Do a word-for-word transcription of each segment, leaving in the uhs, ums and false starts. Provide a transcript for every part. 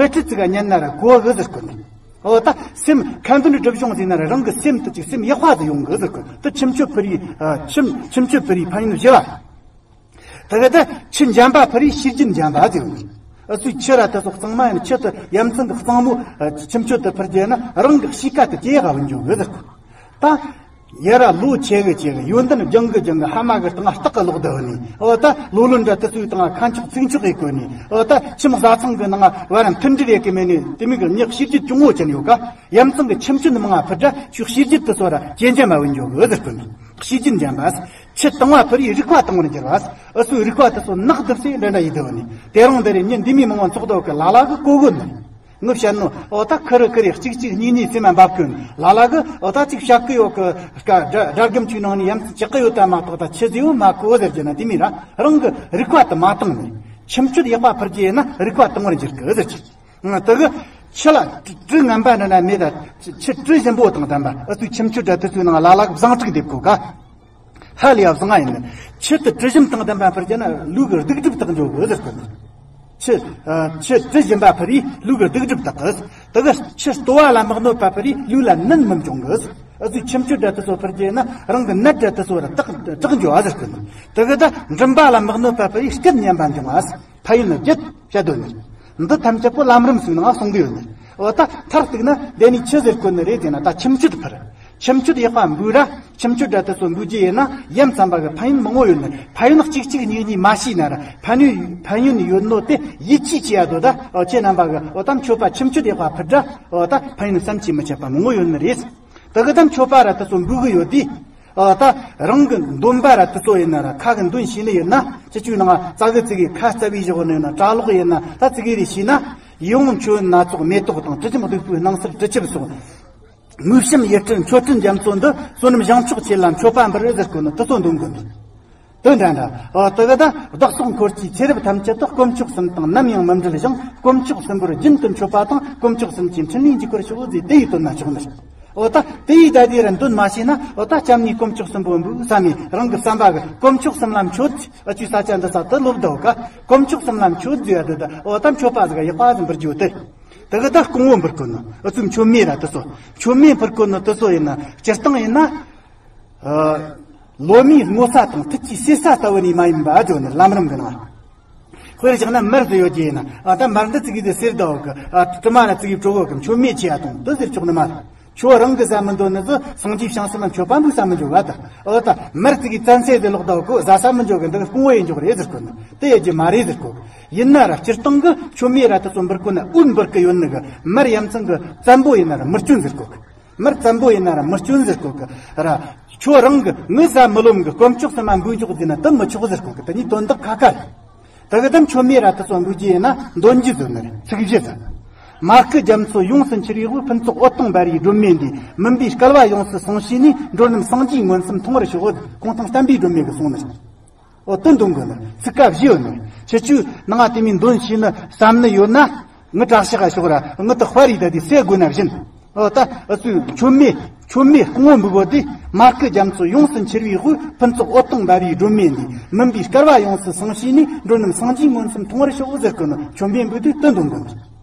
དཔེ་ཁྲིད་ཙི་ག་ཉན་ན་ར་གོ་གི་ཟེར་གོ་ནི། འོ་ད་སེམས་ཁ་འདོན་སྒྲུབ་སྦྱོང་ཟེར་ན་ར་རང་གི་སེམས་དུ་ཅིག་སེམས་ཡག་པ་ཟིག་ཡོང་གི་ཟེར་གོ། ད་ཁྱིམ་སྤྱོད་ཕུར་བུའི་ཨ་ཁྱིམ་ཁྱིམ་སྤྱོད་ཕུར་བུའི་ཕན་ཡོན་བཞི་བ། ད་ག་ད་ཆུ་འཇམ་པ་ཕུར་བུའི་ཤེས་རྒྱུད་འཇམ་པ་ཟེར་གོ་ནི། ཨ་སུའི་ཆུ་ར་ད་སོགས་གཙང་མ་ཡིན་ཆུ་དུ་ཡ་མཚན་གི་གཙང་མོ་ཨ་ཁྱིམ་སྤྱོད་དུ་ཕུར་རྒྱུ་ན་རང་གི་གཤིས་ཀ་དུ་ཇེ་ཡག་ག་བུད་འགྱོ་གི་ཟེར་གོ། ད་ཡ་ར་ལོ་ཆེ་གི་ཆེ་གི་ཡོན་ཏན་སྦྱང་གི་སྦྱང་གི་ཕ་མ་གི་སྟེང་སྟག་གི་ལོག་བསྡད་ནི། འོ་ད་ལོ་ལོན་འདྲ་དུ་ཚོའི་སྟེང་ཁ་མཆོག་ཚིག་མཆོག་གི་གོ་ནི། འོ་ད་ཁྱིམ་བཟའ་ཚང་གི་ནང་བར་མཐུན་སྒྲིལ་ཡེ་གི་མེད་ནི་དེ་མིན་གི་ཉག་ཤེས་རྒྱུད་ཅུང་ངོ་ཅན་ཡོད་ཀ། ཡ་མཚན་གི་ཁྱིམ་སྤྱོད་མང་ང་ཕུད་འདྲ་ཆུ་ཤེས་རྒྱུད་དུ་སོ་ར་ཇེ་འཇམ་མ་བུད་འགྱོ་གི་ཟེར་གོ་ནི། ཤེས་རྒྱུད་འཇམ་པ། ཆུ་དང་བ་ཕུར་བུའི་རིག་པ་དང་བར་འགྱུར་བ། ཨུ་ཚོའི་རིག་པ་དུ་སོ་ནག་དུབ་སེ་འདྲ་འདྲ་ཡི་དུ་ནི། དེ་རིང་འདི་རེ་ཉིན་འདི་མི་མང་བ་ཚོགས་དོ་གི་ལ་ལ་གི་གོ་གོ་ནི། ངུ་བཤད་ནོ་འོ་ད་ཁུ་རི་ཁུ་རི་གཅིག་གཅིག་གཉིས་གཉིས་སེམས་མ་འབབ་གོ་ནི། ལ་ལ་གི་འོ་ད་གཅིག་བཤད་གི་ཡོད་གི་སྐ་སྒྲ་སྒྲ་སྒམ་ཆུའི་ནང་ནས་ཡ་མཚན་ཅག་གི་ཡོད་ད་མ་གཏོགས་ད་ཆི་ཟིག་ཡོད་མ་གོ་ཟེར་གྱི་ན་དེ་མི་ར་རང་གི་རིག་པ་དུ་མ་བཏང་ནི། ཁྱིམ་སྤྱོད་ཡག་པ་ཕུར་གྱི་ཡིན་ན་རིག་པ་དུང་བར་འགྱུར་གི་ཟེར་གྱི། ང་དུ་གི་ཆུ་ལ་དྲི་ངན་པ་འདྲ་ན་མེད་ད། ཆུ་དྲི་ཞིམ་པོ་དང་ལྡན་པ་ཨུ་ཚོའི་ཁྱིམ་སྤྱོད་འདྲ་དུ་ཚོའི་ནང་ལ་ལ་གི་བཟང་དྲུག་འདེབས་གོ་ག། ཧ་ལས་ཡ་བཟང་ང་ཡིན། ཆུ་དུ་དྲི་ཞིམ་དང་ལྡན་པ་ཕུར་གྱི་ན་ལུས་གི་སྡིག་སྒྲིབ་དག་འཇོག་གི་ཟེར་གི། ཆུ་ཨ་ཆུ་དྲི་ཞིམ་པ་ཕུར་ཡིས་ལུས་གི་སྡིག་སྒྲིབ་དག་གི། དུ་གི་ཆུ་ལྟོ་བ་ལ་མི་གནོད་པ་ཕུར་ཡིས་ལུས་ལ་ནད་མི་འབྱུང་གི། ཨུ་ཚོའི་ཁྱིམ་སྤྱོད་འདྲ་དུ་ཚོ་ཕུར་གྱི་ན་རང་གི་ནད་འདྲ་དུ་ཚོ་ར་དག་དག་འཇོག་ཨ་ཟེར་གི། དུ་གི་ད་མགྲིན་པ་ལ་མི་གནོད་པ་ཕུར་ཡིས་སྐད་སྙན་པ་འབྱུང་ཨ། ཕན་ཡོན་བརྒྱད་བཤད་དོན་ནི། འདི་ཐམས་ཅད་པོ་ལམ་རིམ་ཟིག་ནང་གསུང་གི་ཡོད་ནི། འོ་ད་མཐར་གཏུགས་ན་དེ་ནི་ཆི་ཟེར་གོ་ནི་རེད་ཟེར་ན་ད་ཁྱིམ་སྤྱོད་ཕུར། ཁྱིམ་སྤྱོད་ཡག་པ་འབུལ་ར་ཁྱིམ་སྤྱོད་འདྲ་དུ་སོ་འབུལ་རྒྱུ་ཡིན་ན་ཡ་མཚན་པ་གི་ཕན་ཡོན་མང་བོ་ཡོད་ནི། ཕན་ཡོན་གཅིག་གཅིག་གཉིས་གཉིས་མ་ཤེས་ན་ར་ཕན་ཡོན་ཕན་ཡོན་ཡོད་ནོ་དེ་ཡིད་ཆེས་བྱེད་ཡ་དོ་ད། འོ་ཁྱེད་རྣམ་པ་གི་འོ་ད་མཆོད་པ་ཁྱིམ་སྤྱོད་ཡག་པ་ཕུར་འདྲ་འོ་ད་ཕན་ཡོན་བསམ་གྱིས་མི་ཁྱབ་པ་མང་བོ་ཡོད་ནི་རེད། དེ་གི་ད་མཆོད་པ་ར་དུ་སོ་འབུལ་གི་ཡོད་དེ། ཨ་ད་རང་གི་འདོན་པ་ར་དུ་ཚོ་ཡིན་ན་ར་ཁ་གི་འདོན་ཤེས་ནི་ཡིན་ན་ཅི་ཅུའི་ནང་རྩ་གི་ཙི་གི་ཁ་རྩ་བའི་བཞག་ནི་ཡིན་ན་གྲྭ་ལོག་ཡིན་ན་ད་ཙི་གི་རེ་ཤེས་ན་ཡིད་འོང་མཆོད་ཡོན་སྣ་ཚོགས་མེ་ཏོག་དང་དྲི་ཞིམ་བདུག་སྤོས་སྣང་གསལ་དྲི་ཆབ་སོགས་མོས་བྱམས་ཡིད་སྤྲུལ་མཆོད་སྤྲིན་རྒྱ་མཚོ་འདི་བསོད་ནམས་བྱང་ཕྱོགས་ཆེ་ལ་མཆོད་པ་འབུལ་ཟེར་གོ་ནི་དུ་ཚོ་འདོན་དགོས་འདུག་དོན་འདྲ་འདྲ། ཨོ་དེ་གི་ད་བདག་སོགས་འཁོར་གྱི་ཚེ་རབས་ཐམས་ཅད་དུ་དཀོན་མཆོག་གསུམ་དང་ནམ་ཡང་མི་འབྲལ་ཞིང་དཀོན་མཆོག་གསུམ་པོར་རྒྱུན་དུ་མཆོད་པ་དང་དཀོན་མཆོག་གསུམ་གྱི་འཕྲིན་ལས་འཇུག་པར་ཤོག་ཟེར་དེ་ཡི་དོན་ན་ཆོག་ནི། ཨོ་ད་དེ་ཡི་ད་དེ་ར་འདོན་མ་ཤེས་ན་ཨོ་ད་ཅམ་ནི་དཀོན་མཆོག་གསུམ་པོ་འབུལ་བསམ་ནས་རང་གི་བསམ་པ་གི་དཀོན་མཆོག་གསུམ་ལ་མཆོད། ཨ་ཅུ་ས་ཆ་འདི་ས་དུ་ལོབ་ད་ཀ་དཀོན་མཆོག་གསུམ་ལ་མཆོད་ཟེར་ཡ་དེ་ད་ཨོ་ད་མཆོད་པ་ཟིག་ཡག་པ་ཟིག་འབུལ་རྒྱུ་དེ། དེ་གི་ད་སྐུང་བོ་འབུལ་དགོས་ནི། ཨུ་ཚུགས་མཆོད་མེ་ར་དུ་སོ་མཆོད་མེ་འབུལ་དགོས་ནི་དུ་སོ་ཡིན་ན་སྤྱིར་བཏང་ཡིན་ན། ལོ་མའི་སྔོ་ས་དང་ཐུད་ཀྱི་སེར་ས་ལྟ་བུ་ནས་མ་ཡིན་པ་བརྗོད་ནི་ལམ་རིམ་གི་ནང་། དཔེར་བཞག་ན་མར་དུ་ཡོད་ཀྱི་ཡིན་ན་ཨ་ད་མར་འདི་ཙི་གི་དེ་སེར་ཟླ་བ་གི་ཨ་དྲི་མ་ལ་ཙི་གི་བྲོ་བོ་གི་མཆོད་མེ་ཆེ་ཡ་དང་དུ་ཟེར་ཆོག་ནི་མ་རེད། ཁྱོད་རང་གི་ཟ་མི་འདོད་ནི་ཟི་སངས་རྒྱས་བྱང་སེམས་ལ་མཆོད་པ་འབུལ་ས་མི་འཇོག་ག་ད་ཨོ་ད་མར་ཙི་གི་བཙན་སེ་དེ་ལོག་ཟླ་བ་གི་ཟ་ས་མི་འཇོག་གི་འདི་གི་སྐུང་བོ་ཡིན་འཇོག་རེད་ཟེར་གོ་ནི་དེ་ཡོད་ཀྱི་མ་རེད་ཟེར་གོ། ཡིན་ན་ར་སྤྱིར་བཏང་གི་མཆོད་མེ་ར་དུ་སོ་འབུལ་གོ་ན་འུན་འབུལ་གི་ཡོད་ནི་གི་མར་ཡ་མཚན་གི་བཙན་པོ་ཡིན་ན་ར་མི་སྐྱོན་ཟེར་གོ་གི། མར་བཙན་པོ་ཡིན་ན་ར་མི་སྐྱོན་ཟེར་གོ་གི་ར། ཁྱོད་རང་གི་ངའི་ཟ་མི་ལོམ་གི་དཀོན་མཆོག་གསུམ་མ་འབུལ་འཇོག་ཟེར་ན་དུ་མི་ཆོག་ཟེར་གོ་གི་དེ་ནི་དོན་དག་ཁ་ཁ་རེད། དེ་གི་དམ་མཆོད་མེ་ར་དུ་སོ་འབུལ་རྒྱུ་ཡིན་ན་འདོན་རྒྱུ་ཟེར་ནི་རེད་ཚིག་བཞི་ཟེར། མ་སྐུ་རྒྱ་མཚོ་ཡོངས་སུ་འཁྱིལ་བའི་དབུས། ཕུན་ཚོགས་འོད་སྟོང་འབར་བའི་སྒྲོན་མེ་འདིས། མུན་པའི་བསྐལ་པ་ཡོངས་སུ་སངས་ཞིང་ནས། འགྲོ་རྣམས་སངས་རྒྱས་མངོན་སུམ་མཐོང་བར་ཤོག་གོང་ཐང་བསྟན་པའི་སྒྲོན་མེ་གི་གསུང་ནི་རེད། འོ་དུ་འདོན་དགོས་ནི་ཚིག་ཀ་བཞི་ཡོད་ནི། ཁྱེད་ཆོས་ནང་ང་དེ་མིན་འདོན་ཤེས་ནི་བསམ་ནི་ཡོད་ན་ངི་དྲག་ཤག་ཤོག་ར་ངི་དུ་དཔའ་རིས་ད་དེ་སེ་དགོས་ན་བཞིན། འོ་ད་ཨུ་ཚུགས་མཆོད་མེ་མཆོད་མེ་སྐུ་ངོ་འབུལ་གོ་དེ་མ་སྐུ་རྒྱ་མཚོ་ཡོངས་སུ་འཁྱིལ་བའི་དབུས། ཕུན་ཚོགས་འོད་སྟོང་འབར་བའི་སྒྲོན་མེ་འདིས། མུན་པའི་བསྐལ་པ་ཡོངས་སུ་སངས་ཤིང་ནས། འགྲོ་རྣམས་སངས་རྒྱས་མངོན་སུམ་མཐོང་བར་ཤོག་ཟེར་གོ་ནི་མཆོད་མེ་འབུལ་དུས་དུ་འདོན་དགོས་ནི།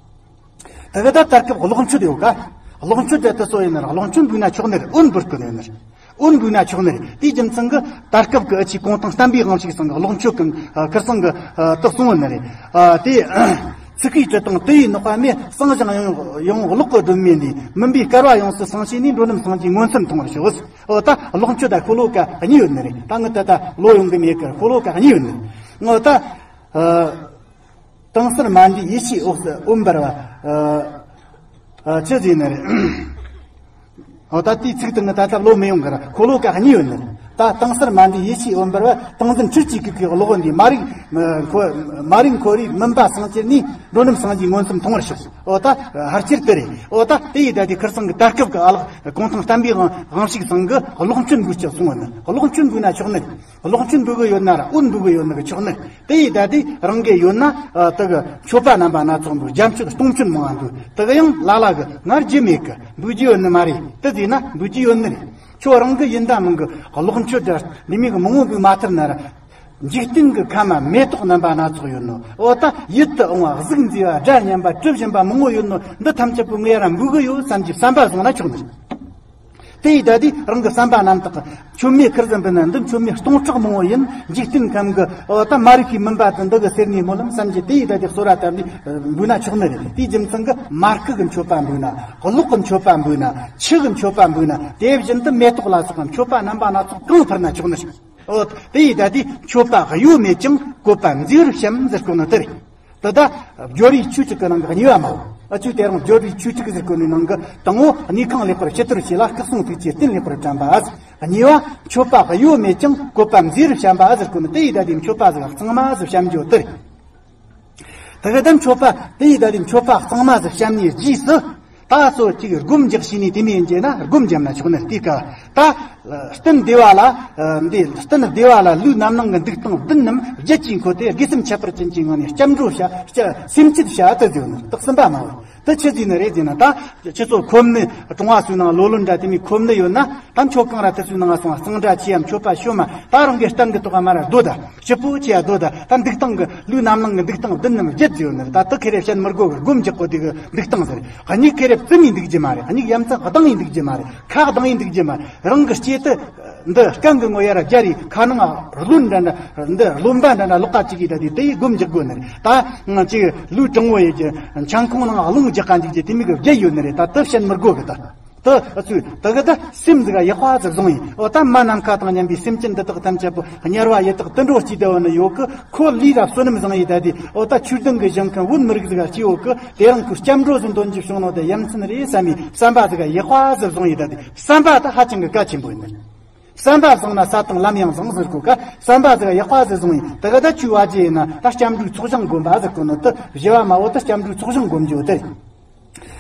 དེ་གི་ད་ད་སྐབས་གློག་མཆོད་ཡོད་ཀ། གློག་མཆོད་དེ་དུ་སོ་ཡིན་ན་གློག་མཆོད་འབུལ་ན་ཆོག་ནི་རེད། འོན་འབུལ་དགོས་ནི་ཡོད་ནི་རེད། འོན་འབུལ་ན་ཆོག་ནི་རེད། དེའི་རྒྱུ་མཚན་གི་ད་སྐབས་ཀྱི་ཨ་ཆི་གོང་ཐང་བསྟན་པའི་དབང་ཕྱུག་ཚང་གི་གློག་མཆོད་ཀྱི་ཁིར་ཚང་གི་དུ་གསུང་བ་ནི་རེད། དེ་ཚིག་གི་བྲི་དང་དུ་ཡི་ནོག་པ་མེ་གསང་ཞིང་ཡང་ཡང་གློག་གི་སྒྲོན་མེ་འདིས། མུན་པའི་བསྐལ་པ་ཡོངས་སུ་སངས་ཤིང་ནས། འགྲོ་རྣམས་སངས་རྒྱས་མངོན་སུམ་མཐོང་བར་ཤོག་འོ་ད་གློག་མཆོད་ད་ཤོ་ལོ་ཀ་གཉིས་ཡོད་ནི་རེད། ད་ངི་ད་ད་ལོ་ཡོང་གི་མེད་ཀི་ཤོ་ལོ་ཀ་གཉིས་ཡོད་ནི་རེད། ངོ་ད། དྭངས་གསལ་མ་འདྲེས་ཡེ་ཤེས་འོད་འོད་འབར་བ། ཨ་ཨ་ཅི་ཟེར་ནི་རེད། འོ་ད་དེའི་ཚིག་དེ་ངི་ད་ལྟ་ལོ་མི་ཡོང་གི་ར་ཤོ་ལོ་ཀ་གཉིས་ཡོད་ནི་རེད། ད་དྭངས་གསལ་མ་འདྲེས་ཡེ་ཤེས་འོད་འབར་བ། ཏིང་འཛིན་འཕྲུལ་གྱིས་བཀོད་པའི་གློག་འོད་འདིས། མ་རིག་འཁོར་མ་རིག་འཁོར་བའི་མུན་པ་སེལ་ཕྱིར་ནས། འགྲོ་རྣམས་སངས་རྒྱས་མངོན་སུམ་མཐོང་བར་ཤོག་འོ་ད་ཕལ་ཆེར་དེ་རེད། འོ་ད་དེ་ཡི་ད་དེ་ཁིར་ཚང་གི་ད་སྐབས་ཀྱི་ཨ་ལགས་གོང་ཐང་བསྟན་པའི་དབང་དབང་ཕྱུག་ཚང་གི་གློག་མཆོད་འབུལ་ལྕག་གསུང་བ་ནི་གློག་མཆོད་འབུལ་ན་ཆོག་ནི་རེད། གློག་མཆོད་འབུལ་གི་ཡོད་ན་ར་འོད་འབུལ་གི་ཡོད་ནི་གི་ཆོག་ནི། དེ་ཡི་ད་དེ་རང་གི་ཡོད་ན་ཨ་དེ་གི་མཆོད་པ་རྣམ་པ་སྣ་ཚོགས་འབུལ། རྒྱ་མཆོད་སྟོང་མཆོད་མང་བ་འབུལ། དེ་གི་ཡང་ལ་ལ་གི་སྔར་རྒྱུ་མེད་གི་འབུལ་རྒྱུ་ཡོད་ནི་མ་རེད། དེ་ཟེར་ན་འབུལ་རྒྱུ་ཡོད་ནི་རེད། ཁྱོད་རང་གི་ཡིན་ད་མིན་གི་གློག་མཆོད་དེ་འདི་མིན་གི་མང་བོ་འབུལ་མ་ཐུབ་ན་ར། འཇིག་རྟེན་གྱི་ཁམས་མེ་ཏོག་རྣམ་པ་སྣ་ཚོགས་ཡོད་ནོ། འོ་ད་ཡིད་དུ་འོང་བ་གཟུགས་མཛེས་པ་སྒྲ་སྙན་པ་དྲི་ཞིམ་པ་མང་པོ་ཡོད་ནོ། འདི་ཐམས་ཅད་པོ་ངས་ཡར་འབུལ་གི་ཡོད་བསམ་གྱི་བསམ་པ་བཟུང་ན་ཆོག་ནི། དེ་ཡི་ད་དེ་རང་གི་བསམ་པ་རྣམ་དག་གི་མཆོད་མེ་ཁུར་ཙམ་འབུལ་ན་འདི་མཆོད་མེ་སྟོང་ཕྲག་མང་པོ་ཡིན། འཇིག་རྟེན་ཁམས་ཀྱི་འོ་ད་མ་རིག་པའི་མུན་པ་དང་འདི་གི་སེལ་ནི་སྨོན་ལམ་བསམ་གྱི་དེ་ཡི་ད་དེ་གསོལ་བ་བཏབ་ནས་འབུལ་ན་ཆོག་ནི་རེད། དེའི་རྒྱུ་མཚན་གྱི་མར་ཁུ་གི་མཆོད་པ་འབུལ་ན། གློག་གི་མཆོད་པ་འབུལ་ན། ཆུ་གི་མཆོད་པ་འབུལ་ན། དེ་བཞིན་དུ་མེ་ཏོག་ལ་སོགས་པ་མཆོད་པ་རྣམ་པ་སྣ་ཚོགས་གང་ཕུལ་ན་ཆོག་ནི་རེད། འོ་དེ་ཡི་ད་དེ་མཆོད་པ་གཡོ་མེད་ཀྱང་བཀོད་པ་མཛེས་པར་བཤམས་ཟེར་གོ་ནི་དེ་རེད། དེ་ད་སྦྱོར་བའི་ཆོས་དྲུག་གི་ནང་གི་གཉིས་པ་མའོ། ཨ་ཆོས་དེ་རང་སྦྱོར་བའི་ཆོས་དྲུག་ཟེར་གོ་ནི་ནང་གི་དང་པོ་གནས་ཁང་ལེགས་པར་ཕྱི་དོར་བྱས་ལ་སྐུ་གསུང་ཐུགས་ཀྱི་རྟེན་ལེགས་པར་བཀྲམ་པ། གཉིས་པ་མཆོད་པ་གཡོ་མེད་ཀྱང་བཀོད་པ་མཛེས་པར་བཤམས་པ་ཟེར་གོ་ནི་དེ་ཡི་ད་དེ་མཆོད་པ་ཟིག་གཙང་མ་ཟིག་བཤམས་རྒྱུ་དེ་རེད། དེ་ག་དེ་མཆོད་པ་དེ་ཡི་ད་དེ་མཆོད་པ་གཙང་མ་ཟིག་བཤམས་ནས་རྗེས་སུ། ད་སོ་གཅིག་སྒོམ་རྒྱག་ཤེས་ནས་དེ་མིན་ཡིན་རྒྱུ་ན་སྒོམ་བརྒྱབ་ན་ཆོག་ནི། དེ་སྐབས་ད་རྟེན་བདེ་བ་ལ། འདི་རྟེན་བདེ་བ་ལ་ལུས་རྣམ་སྣང་གི་འདུག་སྟངས་བདུན་རྣམས་བརྒྱད་ཀྱིས་འཁོད་དེ་དགེ་སེམས་ཁྱད་པར་ཅན་གྱི་ངང་ནས་སྐྱབས་འགྲོ་བྱ། སེམས་བསྐྱེད་བྱ་དུ་བརྗོད་ནི། རྟགས་གསུམ་པ་མ་བོ་དུ་ཆི་ཟིག་ནི་རེད་ཟེར་ན། ད་ཁྱེད་ཚོ་ཁོམ་ནི་གྲོང་བ་སོའི་ནང་ལོ་ལོན་འདྲ་དེ་མི་ཁོམ་ནི་ཡོད་ན། ད་མཆོད་ཁང་ར་དེ་ཚོའི་ནང་སོང་གཙང་སྦྲ་ཆེ་ཡ་མཆོད་པ་ཤོམ་མ་ད་རང་གི་གཏན་གི་ཐོག་མ་ར་སྡོད་ད། སྐྱིད་པོ་ཆེ་ཡ་སྡོད་ད། ད་འདུག་སྟངས་གི་ལུས་རྣམ་སྣང་གི་འདུག་སྟངས་བདུན་རྣམས་བརྒྱད་ཡོད་ནི་རེད། ད་དེ་ཁེ་རེ་བཤད་མི་དགོས་གི། སྒོམ་རྒྱག་གོ་དེ་གི་འདུག་སྟངས་ཟེར། གཉིད་ཁེ་རེ་བཙིམ་ཡིན་འདུག་རྒྱུ་མ་རེད། གཉིད་ཡ་མཚན་ལྡང་ཡིན་འདུག་རྒྱུ་མ་རེད། ཁ་ལྡང་ཡིན་འདུག་རྒྱུ་མ་རེད། རང་གི་སྐྱེ་དུ་འདི་རྐང་གི་ངོ་ཡ་ར་རྒྱ་རི་ཁ་ནང་རློན་འདྲ་འདྲ་འདི་རློན་པ་འདྲ་འདྲ་ལོག་ཀ་ཅིག་གིས་ད་དེ་དེ་ཡི་སྒོམ་རྒྱག་དགོས་ནི་རེད། ད་ང་ཅིག་ལུས་དྲང་བོ་ཡི་གི་ཆང་ཁོང་ནང་རླུང་རྒྱག་ག་འཇུག་རྒྱུ་དེ་མི་གི་བརྒྱད་ཡོད་ནི་རེད། ད་དེ་བཤད་མི་དགོས་གི། ད། དེ་ཨ་ཚུ་དེ་གི་ད་སེམས་འདི་ག་ཡག་པ་ཟིག་བཟུང་ཡིན། འོ་ད་མ་ནམ་མཁའ་དང་མཉམ་པའི་སེམས་ཅན་འདི་དག་ཐམས་ཅད་པོ་དམྱལ་བ་ཡི་དྭགས་དུད་འགྲོ་སྐྱིད་བདེ་བ་ནི་ཡོད་གི། ཁོ་ལུས་ར་བསོད་ནམས་བཟང་ཡི་ད་དེ་འོ་ད་ཆོས་ལྡན་གི་ཞིང་ཁམས་བོད་མི་རིགས་ཟིག་ག་སྐྱིད་ཡོད་གི། དེ་རང་ཁོ་སྐྱབས་འགྲོ་ཟིག་འདོན་རྒྱུ་བྱུང་ནོ་དེ་ཡ་མཚན་རེད་བསམ་མི་བསམ་པ་ཟིག་ག་ཡག་པ་ཟིག་བཟུང་ཡི་ད་དེ། བསམ་པ་ད་ཧ་ཅང་གི་གལ་ཆེན་པོ་ཡིན། བསམ་པ་བཟང་ན་ས་དང་ལམ་ཡང་བཟང་ཟེར་གོ་ག། བསམ་པ་ཟིག་ག་ཡག་པ་ཟིག་བཟུང་ཡིན། དེ་གི་ད་ཆོས་བ་ཅི་ཡིན་ན་ད་སྐྱབས་འགྲོའི་ཚོགས་ཞིང་སྒོམ་པ་ཟེར་གོ་ནོ་དེ་བཞི་བ་མ་བོ་ད་སྐྱབས་འགྲོའི་ཚོགས་ཞིང་སྒོམ་རྒྱུ་དེ།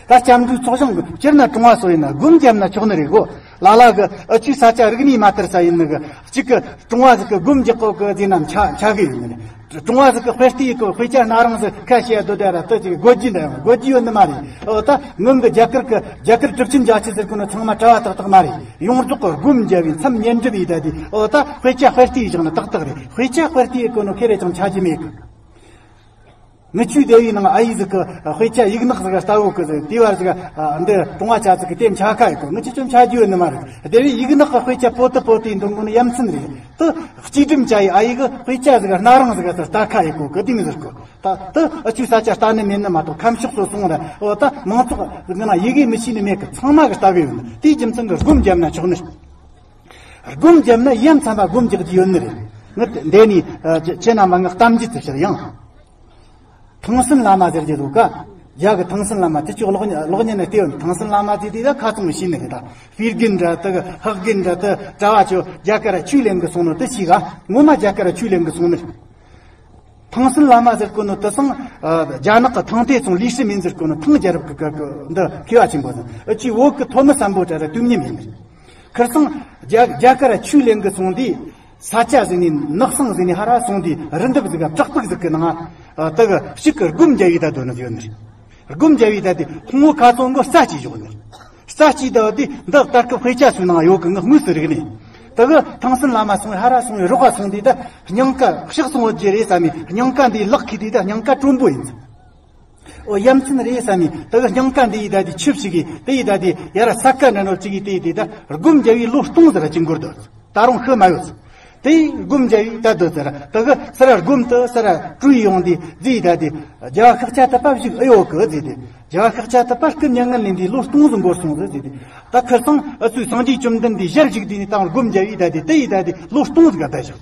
ད་སྐྱབས་འགྲོའི་ཚོགས་ཞིང་གི་སྤྱིར་ན་གྲོང་བ་སོ་ཡིན་ན་སྒོམ་བརྒྱབ་ན་ཆོག་ནི་རེད་གོ། ལ་ལ་གི་ཨ་ཆུ་ས་ཆ་རིག་གནས་མ་དར་ས་ཡིན་ནི་གི་གཅིག་གི་གྲོང་བ་ཟིག་གི་སྒོམ་རྒྱག་གོ་གི་ཟེར་ན་ཆ་ཆ་གི་ཡོད་ནི་རེད། གྲོང་བ་ཟིག་གི་དཔེ་ལྟའི་གི་དཔེ་ཆ་སྣ་རང་ཟིག་ཁ་ཤས་སྡོད་དེ་ར་ད་ཅིག་དགོས་རྒྱུ་འདྲ་ཡང་དགོས་རྒྱུ་ཡོད་ནི་མ་རེད། འོ་ད་སྔོན་གི་རྒྱ་གར་གི་རྒྱ་གར་གྲུབ་ཆེན་རྒྱ་ཆེ་ཟེར་གོ་ནི་ཚང་མ་གྲྭ་བ་ཏག་ཏག་མ་རེད། ཡོངས་རྫོགས་གི་སྒོམ་རྒྱབ་བའི་མཚམས་བསྙེན་སྒྲུབ་ཡི་ད་དེ་འོ་ད་དཔེ་ཆ་དཔེ་ལྟའི་བཞག་ནི་ཏག་ཏག་རེད། དཔེ་ཆ་དཔེ་ལྟའི་གོ་ནོ་ཁེ་རེ་ཅང་ཆ་རྒྱུ་མེད་གི། ངི་ཆོས་སྡེ་བའི་ནང་ཨ་ཡེ་ཟིག་གི་དཔེ་ཆ་ཡིག་ནག་ཟིག་ལྟ་བུ་གི་ཟིག་དེ་བར་ཟིག་འདི་གྲོང་བ་ཆ་ཟིག་གི་དེ་འཆའ་ཁ་ཡི་གོ། ངི་ཆོས་ཅུང་འཆའ་རྒྱུ་ཡོད་ནི་མ་རེད། སྡེ་བའི་ཡིག་ནག་གི་དཔེ་ཆ་པོ་ཏི་པོ་ཏི་འདོན་གོ་ནི་ཡ་མཚན་རེད། དེ་སྐྱིད་སྒྲིམ་བྱ་ཡི་ཨ་ཡེ་གི་དཔེ་ཆ་ཟིག་སྣ་རང་ཟིག་ལྟ་ཁ་ཡི་གོ་གི་དེ་མི་ཟེར་གོ། ད་དེ་ཨ་ཆུ་ས་ཆ་ལྟ་ནི་མེད་ནི་མ་གཏོགས་ཁམས་ཕྱོགས་སུ་སོང་ར་འོ་ད་མང་ཚོགས་ངི་ན་ཡི་གེ་མི་ཤེས་ནི་མེད་གི། ཚང་མ་གི་ལྟ་གི་ཡོད་ནི། དེའི་རྒྱུ་མཚན་གི་སྒོམ་བརྒྱབ་ན་ཆོག་ནི། སྒོམ་བརྒྱབ་ན་ཡ་མཚན་པ་སྒོམ་རྒྱག་རྒྱུ་ཡོད་ནི་རེད། ངི་འདི་ནི་ཁྱེད་རྣམ་པ་ངི་གཏམ་རྒྱུད་དུ་ཕྱིར་ཡང་། ཐང་སན་བླ་མ་ཟེར་གྱི་འདུག་ག། རྒྱ་གི་ཐང་སན་བླ་མ་དེ་ཅོག་གློག་བརྙན་གློག་བརྙན་ནས་བལྟས་ཡོད། ཐང་སན་བླ་མ་དེ་དེ་ད་ཁ་ཚང་ཤེས་ནི་རེད། ད་དཔེ་རྒན་འདྲ་དེ་ཧག་རྒན་འདྲ་དེ་གྲྭ་བ་ཆོ་རྒྱ་གར་ཆོས་ལེན་གི་སོང་ནོ་དེ་ཞིག་ག། ངོ་མ་རྒྱ་གར་ཆོས་ལེན་གི་སོང་ནི་རེད། ཐང་སན་བླ་མ་ཟེར་གོ་ནོ་དེ་སང་རྒྱ་ནག་གི་ཐང་ཐེ་ཚོང་ལི་ཧྲི་མིན་ཟེར་གོ་ནོ་ཐང་རྒྱལ་རབས་གི་གི་འདི་མཁས་པ་ཆེན་པོ་ཟིག་ཨ་ཅི་བོད་གི་ཐོན་མི་སམ་བྷོ་ཊ་ར་དུས་མཉམ་ཡིན་ནི་རེད། ཁིར་སང་རྒྱ་རྒྱ་གར་ཆོས་ལེན་གི་སོང་དུས། ས་ཆ་ཟིན་ནས་ནགས་སང་ཟིན་ནས་ཧ་ར་སོང་དུས་རི་འདབས་ཟིག་ག་བྲག་ཕུག་ཟིག་གི་ནང་ཨ་དེ་གི་ཞིག་གི་སྒོམ་རྒྱབ་ཡི་ད་དོ་ནི་ཡོད་ནི་རེད། སྒོམ་རྒྱབ་ཡི་ད་དེ་ཁོང་ངོ་ཁ་ཚོང་གི་རྩ་ཅིག་བཞག་ནི་རེད། རྩ་ཅིག་ད་དེ་འདི་ལྟར་གི་དཔེ་ཆ་ཚོའི་ནང་ཡོད་གི། ངི་དངོས་སུ་རིག་ནས་དེ་གི་ཐང་སན་བླ་མ་སོང་ཧ་ར་སོང་རོགས་ག་སོང་དུས་ད་སྙིང་ག་ཕྱག་སོང་བོ་རྒྱུ་རེད་བསམ་མི་སྙིང་ག་འདི་ལག་གི་དུས་ད་སྙིང་ག་དྲོན་པོ་ཡིན། ཨོ་ཡ་མཚན་རེད་བསམ་ནས་དེ་གི་སྙིང་ག་འདི་ཡི་ད་དེ་ཆུ་ཞིག་གིས་དེ་ཡི་ད་དེ་ཡ་ར་ས་ཀ་འདྲ་ནོར་ཅིག་གིས་དེ་ཡི་དེ་ད་སྒོམ་རྒྱབ་ཡི་ལོ་སྟོང་ཟེར་ར་ཅིག་འགོར་དོ། ད་རུང་ཤི་མ་ཡོད། དེ་ཡི་སྒོམ་རྒྱབ་ཡི་ད་དོ་ཟེར་ར་དེ་གི་ས་ར་སྒོམ་དུ་ས་ར་བྲོས་ཡོང་དེ་ཟེ་ཡི་ད་དེ་རྒྱལ་བ་ཤཱཀྱ་ཐུབ་པ་བཞུགས་ཨེ་ཡོད་གི་ཟེ་དེ། རྒྱལ་བ་ཤཱཀྱ་ཐུབ་པ་སྐུ་མྱ་ངན་ལས་འདས་ལོ་སྟོང་ཟིག་འགོར་སོང་ཟེ་ཟེ་དེ། ད་ཁིར་སང་ཨ་ཚོའི་སངས་རྒྱས་བཅོམ་ལྡན་འདས་ཞལ་བཞུགས་དུས་ནས་ད་སྒོམ་རྒྱབ་ཡི་ད་དེ་དེ་ཡི་ད་དེ་ལོ་སྟོང་ཟིག་ག་ད་བཞག་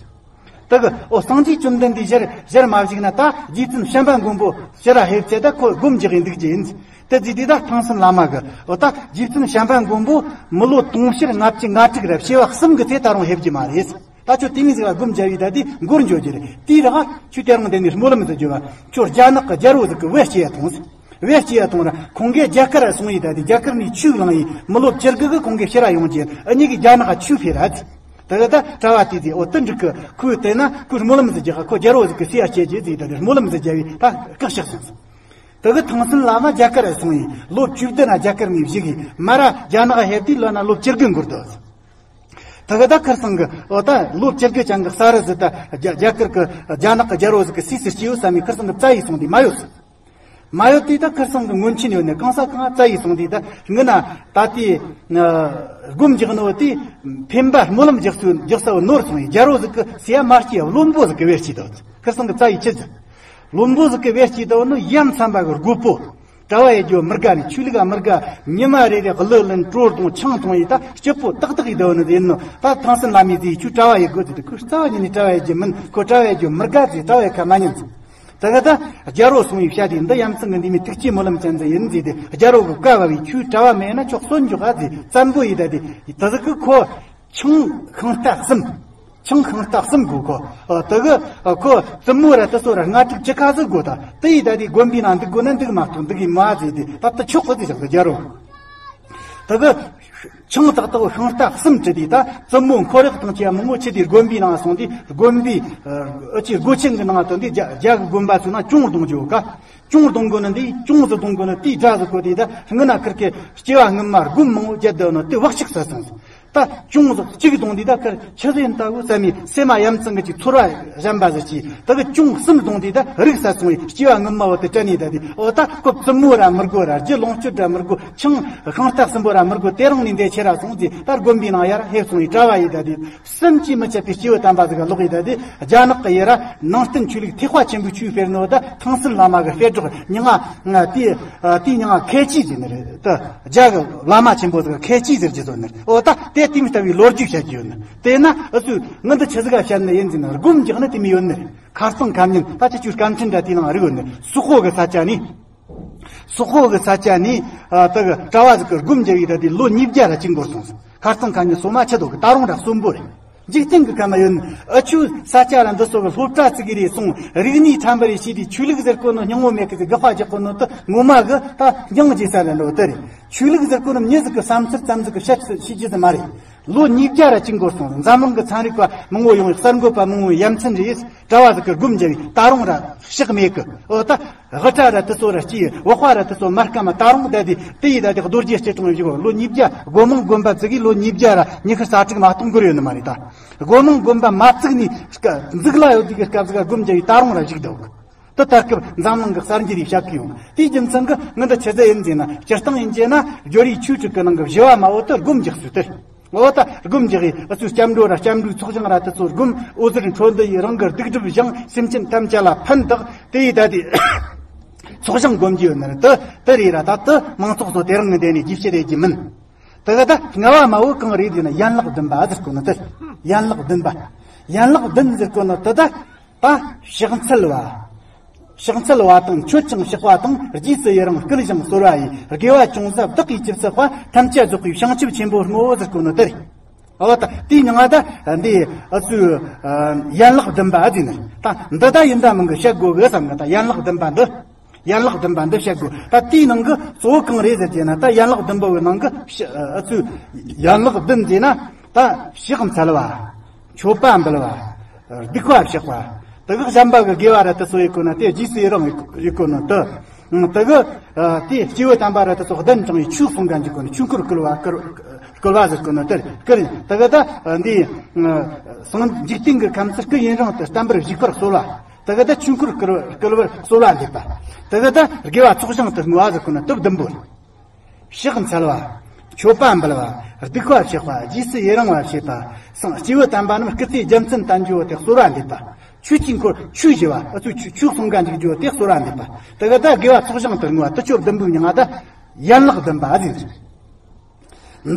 དེ་གི་ཨོ་སངས་རྒྱས་བཅོམ་ལྡན་འདས་ཞལ་ཞལ་མ་བཞུགས་ན་ད་རྗེ་བཙུན་བྱམས་པ་མགོན་པོ་ཕྱིར་ར་ཕེབས་ཚེ་ད་ཁོ་སྒོམ་རྒྱག་གི་འདུག་རྒྱུ་ཡིན། དེ་རྗེས་དེ་ད་ཐང་སན་བླ་མ་གི་ཨོ་ད་རྗེ་བཙུན་བྱམས་པ་མགོན་པོ་མི་ལོ་དུང་ཕྱུར་ལྔ་བཅུ་ང་དྲུག་ར་བྱེ་བ་གསུམ་གི་ཚེ་ད་རུང་ཕེབས་རྒྱུ་མ་རེད། ད་ཁྱོད་དེ་མི་ཟིག་ལ་སྒོམ་རྒྱབ་ཡི་ད་དེ་འགོར་འཇོག་རྒྱུ་རེད། དེའི་རག་ཁྱོད་དེ་རང་དེ་ནས་སྨོན་ལམ་ཟིག་རྒྱོབ་བ། ཁྱོད་རྒྱ་ནག་གི་རྒྱལ་པོ་ཟིག་གི་བེ་སྐྱེ་ཡ་ཐོངས་ཟིག་བེ་སྐྱེ་ཡ་ཐོངས་ར་ཁོང་གིས་རྒྱ་གར་ར་སོང་ཡི་ད་དེ་རྒྱ་གར་ནས་ཆོས་བླངས་ཡི་མི་ལོ་བཅུ་དགུ་གི་ཁོང་གིས་ཕྱིར་ར་ཡོང་རྒྱུ་ཨ་ནི་གི་རྒྱ་ནག་ག་ཆོས་ཕེ་ར་ཟིག་དེ་གི་ད་གྲྭ་བ་དེ་དེ་ཨོ་དེ་འགྲིག་གི་ཁོས་བལྟས་ན་ཁོས་སྨོན་ལམ་ཟིག་རྒྱག་ག་ཁོ་རྒྱལ་པོ་ཟིག་གི་སྲས་ཡ་སྐྱེ་རྒྱུ་ཟིག་ད་དེ་སྨོན་ལམ་ཟིག་རྒྱབ་ཡི་ད་བཀག་ཤག་སོང་ཟིག་དེ་གི་ཐང་སན་བླ་མ་རྒྱ་གར་ར་སོང་ཡི་ལོ་བཅུ་བདུན་ན་རྒྱ་གར་ནས་བཞུགས་ཡི་མ་ར་རྒྱ་ནག་ཕེབས་དུས་ལོ་ན་ལོ་བཅུ་དགུ་འགོར་དོ། ད་ག་ད་ཁར་སང་གི་འོ་ད་ལོ་བཅུ་དགུ་ཅང་གི་ས་རུ་ཟི་ད་རྒྱ་རྒྱ་གར་གི་རྒྱ་ནག་གི་རྒྱལ་པོ་ཟིག་གི་སུས་སུ་སྐྱེས་ཡོད་བསམ་མི་ཁར་སང་གི་བཙལ་ཡི་སོང་དེ་མ་ཡོད་སི། མ་ཡོད་དེ་ད་ཁར་སང་གི་སྔོན་ཆད་ཡོད་ནི་གང་ས་གང་བཙལ་ཡི་སོང་དེ་ད་ངི་ན་ད་དེ་སྒོམ་རྒྱག་ནོ་དེ་འཕེན་པ་སྨོན་ལམ་རྒྱག་སུ་རྒྱག་ས་བ་ནོར་སོང་ཡི། རྒྱལ་པོ་ཟིག་གི་སུ་ཡ་མ་སྐྱེས་བློན་པོ་ཟིག་གི་བེར་སྐྱེས་ད་ཁར་སང་གི་བཙལ་ཡི་ཆི་ཟིག་བློན་པོ་ཟིག་གི་བེར་སྐྱེས་ད་ནོ་ཡ་མཚན་པ་གི་རྒོད་པོ། གྲྭ་བ་ཡེ་རྒྱུ་མི་དགའ་ནི། ཆོས་ལུགས་མི་དགའ། ཉི་མ་རེ་རེ་གླུ་ལེན་བྲོ་གཏོང་ཆང་འཐུང་ཡི་ད་སྐྱིད་པོ་ཏག་ཏག་ཡི་ད་ནི་ཡིན་ནོ། ད་ཐང་སན་བླ་མའི་ཟིག་ཁྱོད་གྲྭ་བ་ཡེ་དགོས་ཟེར་ཏེ་ཁོས་རྩ་བ་ཉིད་ནས་གྲྭ་བ་ཡེ་རྒྱུ་མིན། ཁོ་གྲྭ་བ་ཡེ་རྒྱུ་མི་དགའ་ཟེར། གྲྭ་བ་ཡེ་ཁ་མ་ཉན་ཟེར། ད་ག་ད་རྒྱལ་པོ་སོང་ཡི་བཤད་དེ་འདི་ཡ་མཚན་གི་འདི་མི་ཐུགས་ཀྱི་སྨོན་ལམ་ཅན་ཟིག་ཡིན་ཟེར་ཏེ་རྒྱལ་པོ་གི་བཀའ་བབས་ཡི། ཁྱོད་གྲྭ་བ་མེད་ན་ཁྱོད་གསོན་འཇོག་ག་ཟེར་བཙན་པོ་ཡི་ད་དེ་ད་ཟིག་གི་ཁོ། ཆང་ཤིང་རྟ་གསུམ། ཆང་ཤིང་རྟ་གསུམ་དགོས་ཁོ། ཨ། དེ་གི་ཨ་ཁོ་བཙུན་མོ་ར་དེ་ཚོ་ར་ལྔ་དྲུག་ཅི་ག་ཟིག་དགོས་ད། དེ་ཡི་ད་དེ་དགོན་པའི་ནང་འདུག་དགོས་ན་འདུག་མ་གཏོགས་འདུག་གི་མ་ཟེར་དེ་ད་ལྟ་ཆོག་གི་ཟེར་བཞག་གི་རྒྱལ་པོ། དེ་གི་ཆང་ཏག་ཏག་ཤིང་རྟ་གསུམ་དྲི་དེ་ད་བཙུན་མོ་ཁོ་རེག་དང་ཅི་ཡ་མང་པོ་ཆི་དེ་དགོན་པའི་ནང་སོང་དེ་དགོན་པའི་ཨ་ཅི་སྒོ་ཆེན་གི་ནང་དོན་དེ་རྒྱ་རྒྱ་གི་དགོན་པ་ཚོ་ན་ཅུང་གཏོང་རྒྱུ་ག་ཅུང་གཏོང་དགོས་ནི་འདི་ཅུང་ཟིག་གཏོང་དགོས་ནི་དེའི་སྒྲ་ཟིག་གོ་དེ་ད་སྔོན་ན་ཁིར་ཀའི་སྐྱེ་བ་སྔོན་མ་སྒོམ་མང་པོ་བརྒྱབ་བསྡད་ནོ་དེ་བག་ཆགས་ཟ་སོང་ཟིག་ད་ཅུང་ཟིག་གཅིག་གཏོང་དུས་ད་ཁར་ཆི་ཟིག་ཡིན་ལྟ་བུ་བསམ་མི་སེམས་མ་ཡ་མཚན་གི་ཅིག་ཚོར་བ་གཞན་པ་ཟིག་གིས་ད་གི་ཅུང་གསུམ་གཏོང་དུས་ད་རིག་ས་སོང་བའི་སྐྱེ་བ་སྔོན་མ་བོ་དེ་དྲན་ནས་ད་དེ་འོ་ད་ཁོ་བཙུན་མོ་ར་མི་དགོས་ར་རྒྱུ་ལོངས་སྤྱོད་ར་མི་དགོས་ཆང་ཤིང་རྟ་གསུམ་པོ་ར་མི་དགོས་དེ་རིང་ནས་འདས་ཁྱེར་ར་སོང་ཟིག་ད་དགོན་པའི་ནང་ཡར་ཧེ་སོང་བའི་གྲྭ་བ་ཡི་ད་དེ་བསམ་གྱིས་མི་ཁྱབ་པའི་སྐྱེས་བུ་དམ་པ་ཟིག་ག་ལོག་ཡི་ད་དེ་རྒྱ་ནག་གི་ཡི་ར་ནང་བསྟན་ཆོས་ལུགས་ཐེག་པ་ཆེན་པོའི་ཆོས་སྤེལ་ནོ་ད་ཐང་སན་བླ་མ་གི་སྤེལ་སྒྲོག་མྱིང་ང་དེ་དེའི་མྱིང་ང་ཁེ་ཆི་ཟེར་ནི་རེད། ད་རྒྱ་གི་བླ་མ་ཆེན་པོ་ཟིག་ཁེ་ཆི་ཟེར་གྱི་ཟོ་ནི་རེད། འོ་ད་དེ་དེ་མི་ལྟ་བུའི་ལོ་རྒྱུས་བཤད་ཀྱི་ཡོད་ནི་དེ་ན་ཨུ་ཚོས་ངི་འདི་ཆི་ཟིག་ག་བཤད་ནི་ཡིན་ཟེར་ན་སྒོམ་རྒྱག་ནི་དེ་མི་ཡོད་ནི་རེད། ཁ་སང་ཁ་ཉིན་ད་ཅི་ཅུ་སྐམ་ཕྲན་འདྲ་དེའི་ནང་རིག་ཡོད་ནི་སུ་ཁོ་གི་ས་ཆ་ནི། སོག་པོ་གི་ས་ཆ་ནས་ཨ་ད་གི་གྲྭ་བ་ཟིག་གི་སྒོམ་རྒྱབ་ཡི་ད་དེ་ལོ་ཉིས་བརྒྱ་ར་གཅིག་འགོར་སོང་ཟིག་ཁ་སང་ཁ་ཉིན་སོ་མ་ཆི་དོ་གི་ད་རུང་ར་གསོན་པོ་རེད། འཇིག་རྟེན་གི་ཁ་མ་ཡོད་ནི་ཨ་ཆུ་ས་ཆ་ར་འདི་སོགས་གི་སློབ་གྲྭ་ཙི་གི་རེ་སོང་རིག་གནས་ཁྲམ་པ་རེ་བྱས་དུས་ཆོས་ལུགས་ཟེར་གོ་ནོ་སྙིང་བོ་མེད་གི་ཟིག་དགག་པ་རྒྱག་གོ་ནོ་དུ་ངོ་མ་གི་ད་སྙིང་རྗེ་ས་ར་འགྲོ་དེ་རེད། ཆོས་ལུགས་ཟེར་གོ་ནོ་མྱི་ཟིག་གི་བསམ་ཚུལ་ཙམ་ཟིག་གི་བཤད་ཤེས་རྒྱུ་ཟིག་མ་རེད། ལོ་ཉིས་བརྒྱ་ར་གཅིག་འགོར་སོང་ཟིག་འཛམ་གླིང་གི་ཚན་རིག་པ་མང་བོ་ཡོང་བའི་གསར་འགོད་པ་མང་བོའི་ཡ་མཚན་རེད། གྲྭ་བ་ཟིག་གི་སྒོམ་རྒྱབ་ཡི་ད་རུང་ར་ཕྱག་མེད་གི་འོ་ད། དབུ་སྐྲ་ར་དེ་ཚོ་ར་སྐྱེས་བག་པ་ར་དེ་ཚོ་མར་སྐམ་མ་ད་རུང་བསྡད་དེ་དེ་ཡི་ད་དེ་རྡོ་རྗེ་སྐྱིལ་ཀྲུང་བཞུགས་ལོ་ཉིས་བརྒྱ་སྒོ་མང་དགོན་པ་བཙུགས་ཡི་ལོ་ཉིས་བརྒྱ་ར་ཉི་ཤུ་རྩ་དྲུག་མ་གཏོང་གི་ཡོད་ནི་མ་རེད་ད། སྒོ་མང་དགོན་པ་མ་བཙུགས་ནས་སྐ་འཛུགས་ལ་ཡོད་དུས་ཀྱི་སྐབས་ཟིག་སྒོམ་རྒྱབ་ཡི་ད་རུང་ར་བཞུགས་འདུག་དེ་ད་སྐབས་འཛམ་གླིང་གི་གསར་འགྱུར་ཡི་བཤད་གི་ཡོང་དེའི་རྒྱུ་མཚན་གི་ངི་འདི་ཆི་ཟིག་ཡིན་ཟེར་ན་སྤྱིར་བཏང་ཡིན་ཟེར་ན་སྦྱོར་ཡི་ཆོས་དྲུག་གི་ནང་གི་བཞི་བ་མ་འོ་དེ་སྒོམ་རྒྱག་ཚུལ་དེ། འོ་ད་སྒོམ་རྒྱག་གི་ཨུ་ཚོའི་སྐྱབས་འགྲོ་ར་སྐྱབས་འགྲོའི་ཚོགས་ཞིང་ར་དེ་ཚོ་སྒོམ་འོད་ཟེར་འཕྲོ་འདུ་ཡི་རང་གི་སྡིག་སྒྲིབ་བཞེངས་སེམས་ཅན་ཐམས་ཅད་ལ་ཕན་བཏགས་དེ་ཡི་ད་དེ་ཚོགས་ཞིང་སྒོམ་རྒྱུ་ཡོད་ནི་རེད། དེ་དེ་རེད་ར་ད་དེ་མང་ཚོགས་ཚོ་དེ་རིང་ངི་འདས་ནས་རྒྱས་བཤད་རེད་ཀྱི་མིན། དེ་ག་ད་ལྔ་བ་མ་བོ་གང་རེད་ཟེར་ན་ཡན་ལག་བདུན་པ་ཟེར་གོ་ནི་དེ་ཡན་ལག་བདུན་པ། ཡན་ལག་བདུན་ཟེར་གོ་ནི་དེ་ད། ད་ཕྱག་འཚལ་བ། ཕྱག་འཚལ་བ་དང་མཆོད་ཅིང་བཤགས་པ་དང་རྗེས་སུ་ཡི་རང་བསྐུལ་ཞིང་གསོལ་བ་ཡི་དགེ་བ་ཅུང་ཟད་བདག་གིས་ཅི་བསགས་པ་ཐམས་ཅད་རྫོགས་པའི་བྱང་ཆུབ་ཆེན་པོར་བསྔོ་ཟེར་གོ་ནོ་དེ་རེད། འོ་ད་དེའི་མྱིང་ང་ད་འདི་ཨ་ཚུ་ཡན་ལག་བདུན་པ་ཨ་ཟེར་ནི་ད་འདི་ད་ཡིན་ད་མིན་གི་བཤད་དགོས་གི་བསམ་གི་ད་ཡན་ལག་བདུན་པ་འདི། ཡན་ལག་བདུན་པ་འདི་བཤད་དགོས། ད་དེའི་ནང་གི་གཙོ་བོ་གང་རེད་ཟེར་གྱི་ན་ད་ཡན་ལག་བདུན་པ་བོའི་ནང་གི་ཨ་ཚུ་ཡན་ལག་བདུན་ཟེར་ན་ད་ཕྱག་འཚལ་བ། མཆོད་པ་འབུལ་བ། སྡིག་པ་བཤགས་པ། དེ་གི་གཞན་པ་གི་དགེ་བ་ར་དེ་ཚོ་ཡེ་གོ་ན་དེ་རྗེས་སུ་ཡི་རང་ཡེ་གོ་ན་དེ། དེ་གི་དེ་སྐྱེས་བུ་དམ་པ་ར་དེ་ཚོ་གདན་དྲངས་ཡི་ཆོས་གསུང་ག་འཇུག་གོ་ན་ཆོས་འཁོར་བསྐོར་བ་བསྐོར་བ་ཟེར་གོ་ན་དེ་བསྐོར་ཡིན། དེ་གི་ད་འདི་སངས་འཇིག་རྟེན་གི་ཁམས་སུ་སྐུ་ཡུན་རིང་དུ་བརྟན་པར་བཞུགས་པར་གསོལ་བ། དེ་གི་ད་ཆོས་འཁོར་བསྐོར་བ་བསྐོར་བར་གསོལ་བ་འདེབས་པ། དེ་གི་ད་དགེ་བ་ཚོགས་ཞིང་དུ་བསྔོ་བ་ཟེར་གོ་ན་དེ་བདུན་པོ་རེད། ཕྱག་འཚལ་བ། མཆོད་པ་འབུལ་བ། སྡིག་པ་བཤགས་པ། རྗེས་སུ་ཡི་རང་བ་བྱེད་པ། སངས་སྐྱེས་བུ་དམ་པ་རྣམས་སྐུ་ཚེ་རྒྱ་མཚན་བརྟན་རྒྱུ་དེ་གསོལ་བ་འདེབས་པ། ཆོས་ཀྱི་འཁོར་ཆོས་ཞུ་བ། ཨུ་ཚུགས་ཆོས་ཆོས་གསུང་ག་འཇུག་རྒྱུ་དེ་གསོལ་བ་འདེབས་པ། དེ་ག་ད་དགེ་བ་ཚོགས་ཞིང་དུ་བསྔོ་བ་དེ་ཆོས་བདུན་པོའི་མྱིང་ང་ད་ཡན་ལག་བདུན་པ་ཟེར།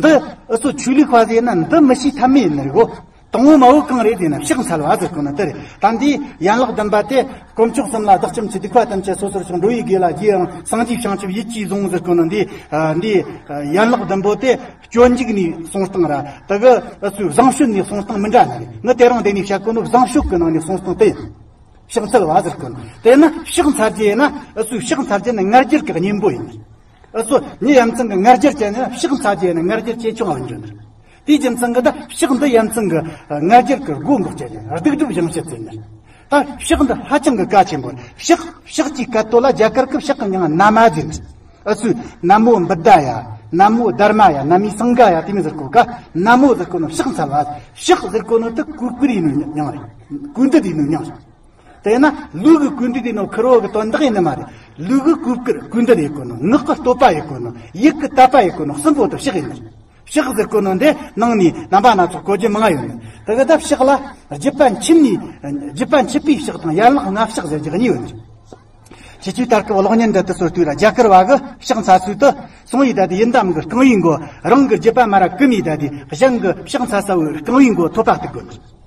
འདི་ཨུ་ཚུགས་ཆོས་ལུགས་པ་ཟེར་ན་འདི་མི་ཤེས་ཐབས་མེད་ཡིན་ནི་རེད་གོ། དང་པོ་མ་བོ་གང་རེད་ཟེར་ན་ཕྱག་འཚལ་བ་ཟེར་གོ་ནི་དེ་རེད། ད་འདི་ཡན་ལག་བདུན་པ་དེ་དཀོན་མཆོག་གསུམ་ལ་བདག་ཅག་མཆི། སྡིག་པ་ཐམས་ཅད་སོ་སོར་བཤགས། འགྲོ་བའི་དགེ་ལ་རྗེས་ཡི་རང་། སངས་རྒྱས་བྱང་ཆུབ་ཡིད་ཀྱིས་བཟུང་ཟེར་གོ་ནི་འདི། ཨ་འདི་ཡན་ལག་བདུན་པོ་དེ་སྤྱོད་འཇུག་ནས་གསུངས་སྟངས་ར་དེ་གི་ཨུ་ཚུགས་བཟང་སྤྱོད་ནས་གསུངས་སྟངས་མི་འདྲ་ནི་རེད། ངས་དེ་རིང་འདི་ནས་བཤད་གོ་ནོ་བཟང་སྤྱོད་ཀྱི་ནང་ནས་གསུངས་སྟངས་དེ་ཡིན། ཕྱག་འཚལ་བ་ཟེར་གོ་ནོ་དེ་ན་ཕྱག་འཚལ་རྒྱུ་ཡིན་ན་ཨུ་ཚུགས་ཕྱག་འཚལ་རྒྱུ་ནི་ང་རྒྱལ་གྱི་གཉེན་པོ་ཡིན། ཨུ་ཚུགས་མྱི་ཡ་མཚན་གྱི་ང་རྒྱལ་ཅན་ནི་ཕྱག་འཚལ་རྒྱུ་ཡིན་ན་ང་རྒྱལ་ཆེ་ཆུང་ཨ་འཇོན་ནི། དེའི་རྒྱུ་མཚན་གྱིས་ད་ཕྱག་འདི་ཡ་མཚན་གྱི་ང་རྒྱལ་གྱི་སྒོ་འགོག་བྱེད་ཅིང་སྡིག་སྒྲིབ་སྦྱང་བྱེད་ཟེར་ནི། ད་ཕྱག་འདི་ཧ་ཅང་གི་གལ་ཆེན་པོ་རེད། ཕྱག་ཕྱག་གི་སྐད་དོད་ལ་རྒྱ་གར་གྱི་ཕྱག་གི་མྱིང་ན་མ་ཟེར་ནི། ཨུ་ཚུགས་ན་མོ་བུདྡྷ་ཡ། ན་མོ་དྷརྨ་ཡ། ན་མི་སངྒ་ཡ། དེ་མོ་ཟེར་གོ་ཀ། ན་མོ་ཟེར་གོ་ནོ་ཕྱག་འཚལ་བ། ཕྱག་ཟེར་གོ་ནོ་དེ་གུས་བཀུར་ཡིན་ནོ་མྱིང་རེད། གུས་འདུད་ཡིན་ནོ་མྱིང་རེད། དེས་ན་ལུས་ཀྱི་གུས་འདུད་ཡིན་ནོ་ཁེར་བོ་གི་དོན་དག་ཡིན་ནི་མ་རེད། ལུས་ཀྱི་གུས་བཀུར་གུས་འདུད་ཡེད་གོ་ནོ། ངག་གི་བསྟོད་པ་ཡེད་གོ་ནོ། ཡིད་ཀྱི་དད་པ་ཡེད་གོ་ནོ། གསུམ་པོ་དེ་ཕྱག་ཡིན་ནི་རེད། ཕྱག་ཟེར་གོ་ནོ་འདི་ནང་ནས་རྣམ་པ་སྣ་ཚོགས་གོ་རྒྱུ་མང་ང་ཡོད་ནི། དེ་གི་ད་ཕྱག་ལ་རྒྱུད་པ་འཆི་མེད། རྒྱུད་པ་འཆི་བའི་ཕྱག་དང་ཡན་ལག་ལྔ་ཕྱག་ཟེར་རྒྱུ་གཉིས་ཡོད་ནི། ཁྱེད་ཆོས་ལྟར་སྐབས་གློག་བརྙན་འདི་དུ་སོར་དུས་ལ་རྒྱ་གར་བ་གི་ཕྱག་འཚལ་ཚུལ་དུ་སོང་ཡི། ད་དེ་ཡིན་ད་མི་གི་རྐང་བའི་མགོ། རང་གི་རྒྱུད་པ་མ་ར་ཀུ་མི། ད་དེ་གཞན་གྱི་ཕྱག་འཚལ་ས་བོའི་རྐང་བའི་མགོ་ཐོད་པ་གཏུག་དགོས་ནི།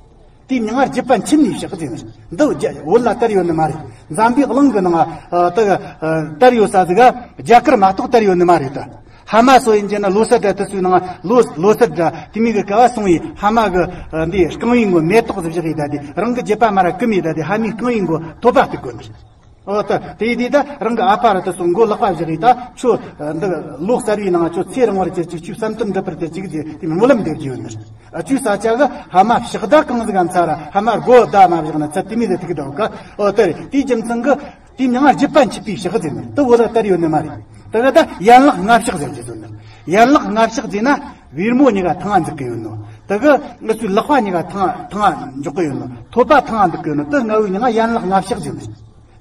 དེའི་མྱིང་ང་རྒྱུད་པ་འཆི་མེད་ཕྱག་ཟེར་ནི། འདི་རྒྱ་བོད་ལ་དར་ཡོད་ནི་མ་རེད། འཛམ་བུའི་གླིང་གི་ནང་ང་ཨ་ད་ཨ་དར་ཡོད་ས་ཟིག་ག་རྒྱ་གར་མ་གཏོགས་དར་ཡོད་ནི་མ་རེད་ད། ཕ་མ་སོ་ཡིན་གྱི་ན་ལོ་སར་འདྲ་དུ་སོའི་ནང་ལོ་ལོ་སར་འདྲ་དེ་མི་གི་ཀ་བ་སོང་ཡི། ཕ་མ་གི་ཨ་འདི་རྐང་བའི་མགོ་མེ་ཏོག་ཟིག་བཞག་ཡི། ད་དེ་རང་གི་རྒྱུད་པ་མ་ར་ཀུ་མི། ད་དེ་ཕ་མའི་རྐང་བའི་མགོ་ཐོད་པ་གཏུག་དགོས་ནི། ཨོ་ད་དེ་ཡི་དེ་ད་རང་གི་ཨ་ཕ་ར་དུ་སོང་མགོ་ལག་པ་བཞག་ཡི། ད་ཁྱོད་ཨ་འདི་ལོ་གསར་བའི་ནང་ཁྱོད་ཚེ་རིང་བར་གྱུར་ཅིག་ཁྱོད་བསམ་དོན་འགྲུབ་པར་གྱུར་ཅིག་ཟེར་དེ་སྨོན་ལམ་འདེབས་རྒྱུ་ཡོད་ནི། ཨ་ཁྱོད་ས་ཆ་གི་ཕ་མ་ཕྱག་བདའ་གང་ཟིག་ག་འཚལ་ར། ཕ་མ་སྒོ་བདའ་མ་བཞག་ན་ཚད་དེ་མི་ཟེར་ཐུག་འདྲ་བོ་ཀ། ཨོ་ད་དེའི་རྒྱུ་མཚན་གི་དེའི་མྱིང་ང་རྒྱུད་པ་འཆི་བའི་ཕྱག་ཟེར་ནི། དེ་བོད་ལ་དར་ཡོད་ནི་མ་རེད། དེ་གི་ད་ཡན་ལག་ལྔ་ཕྱག་ཟེར་རྒྱུ་ཟེར་ནི། ཡན་ལག་ལྔ་ཕྱག་ཟེར་ན་པུས་མོ་གཉིས་ཀ་ཐང་ང་འཛུགས་གི་ཡོད་ནོ། དེ་གི་ང་ཚོའི་ལག་པ་གཉིས་ཀ་ཐང་ང་ཐང་ང་འཇོག་གི་ཡོད་ནོ། ཐོད་པ་ཐང་ང་འདུག་གི་ཡོད་ནོ། དེ་ལྔ་བོའི་མྱིང་ང་ཡན་ལག་ལྔ་ཕྱག་ཟེར་ནི།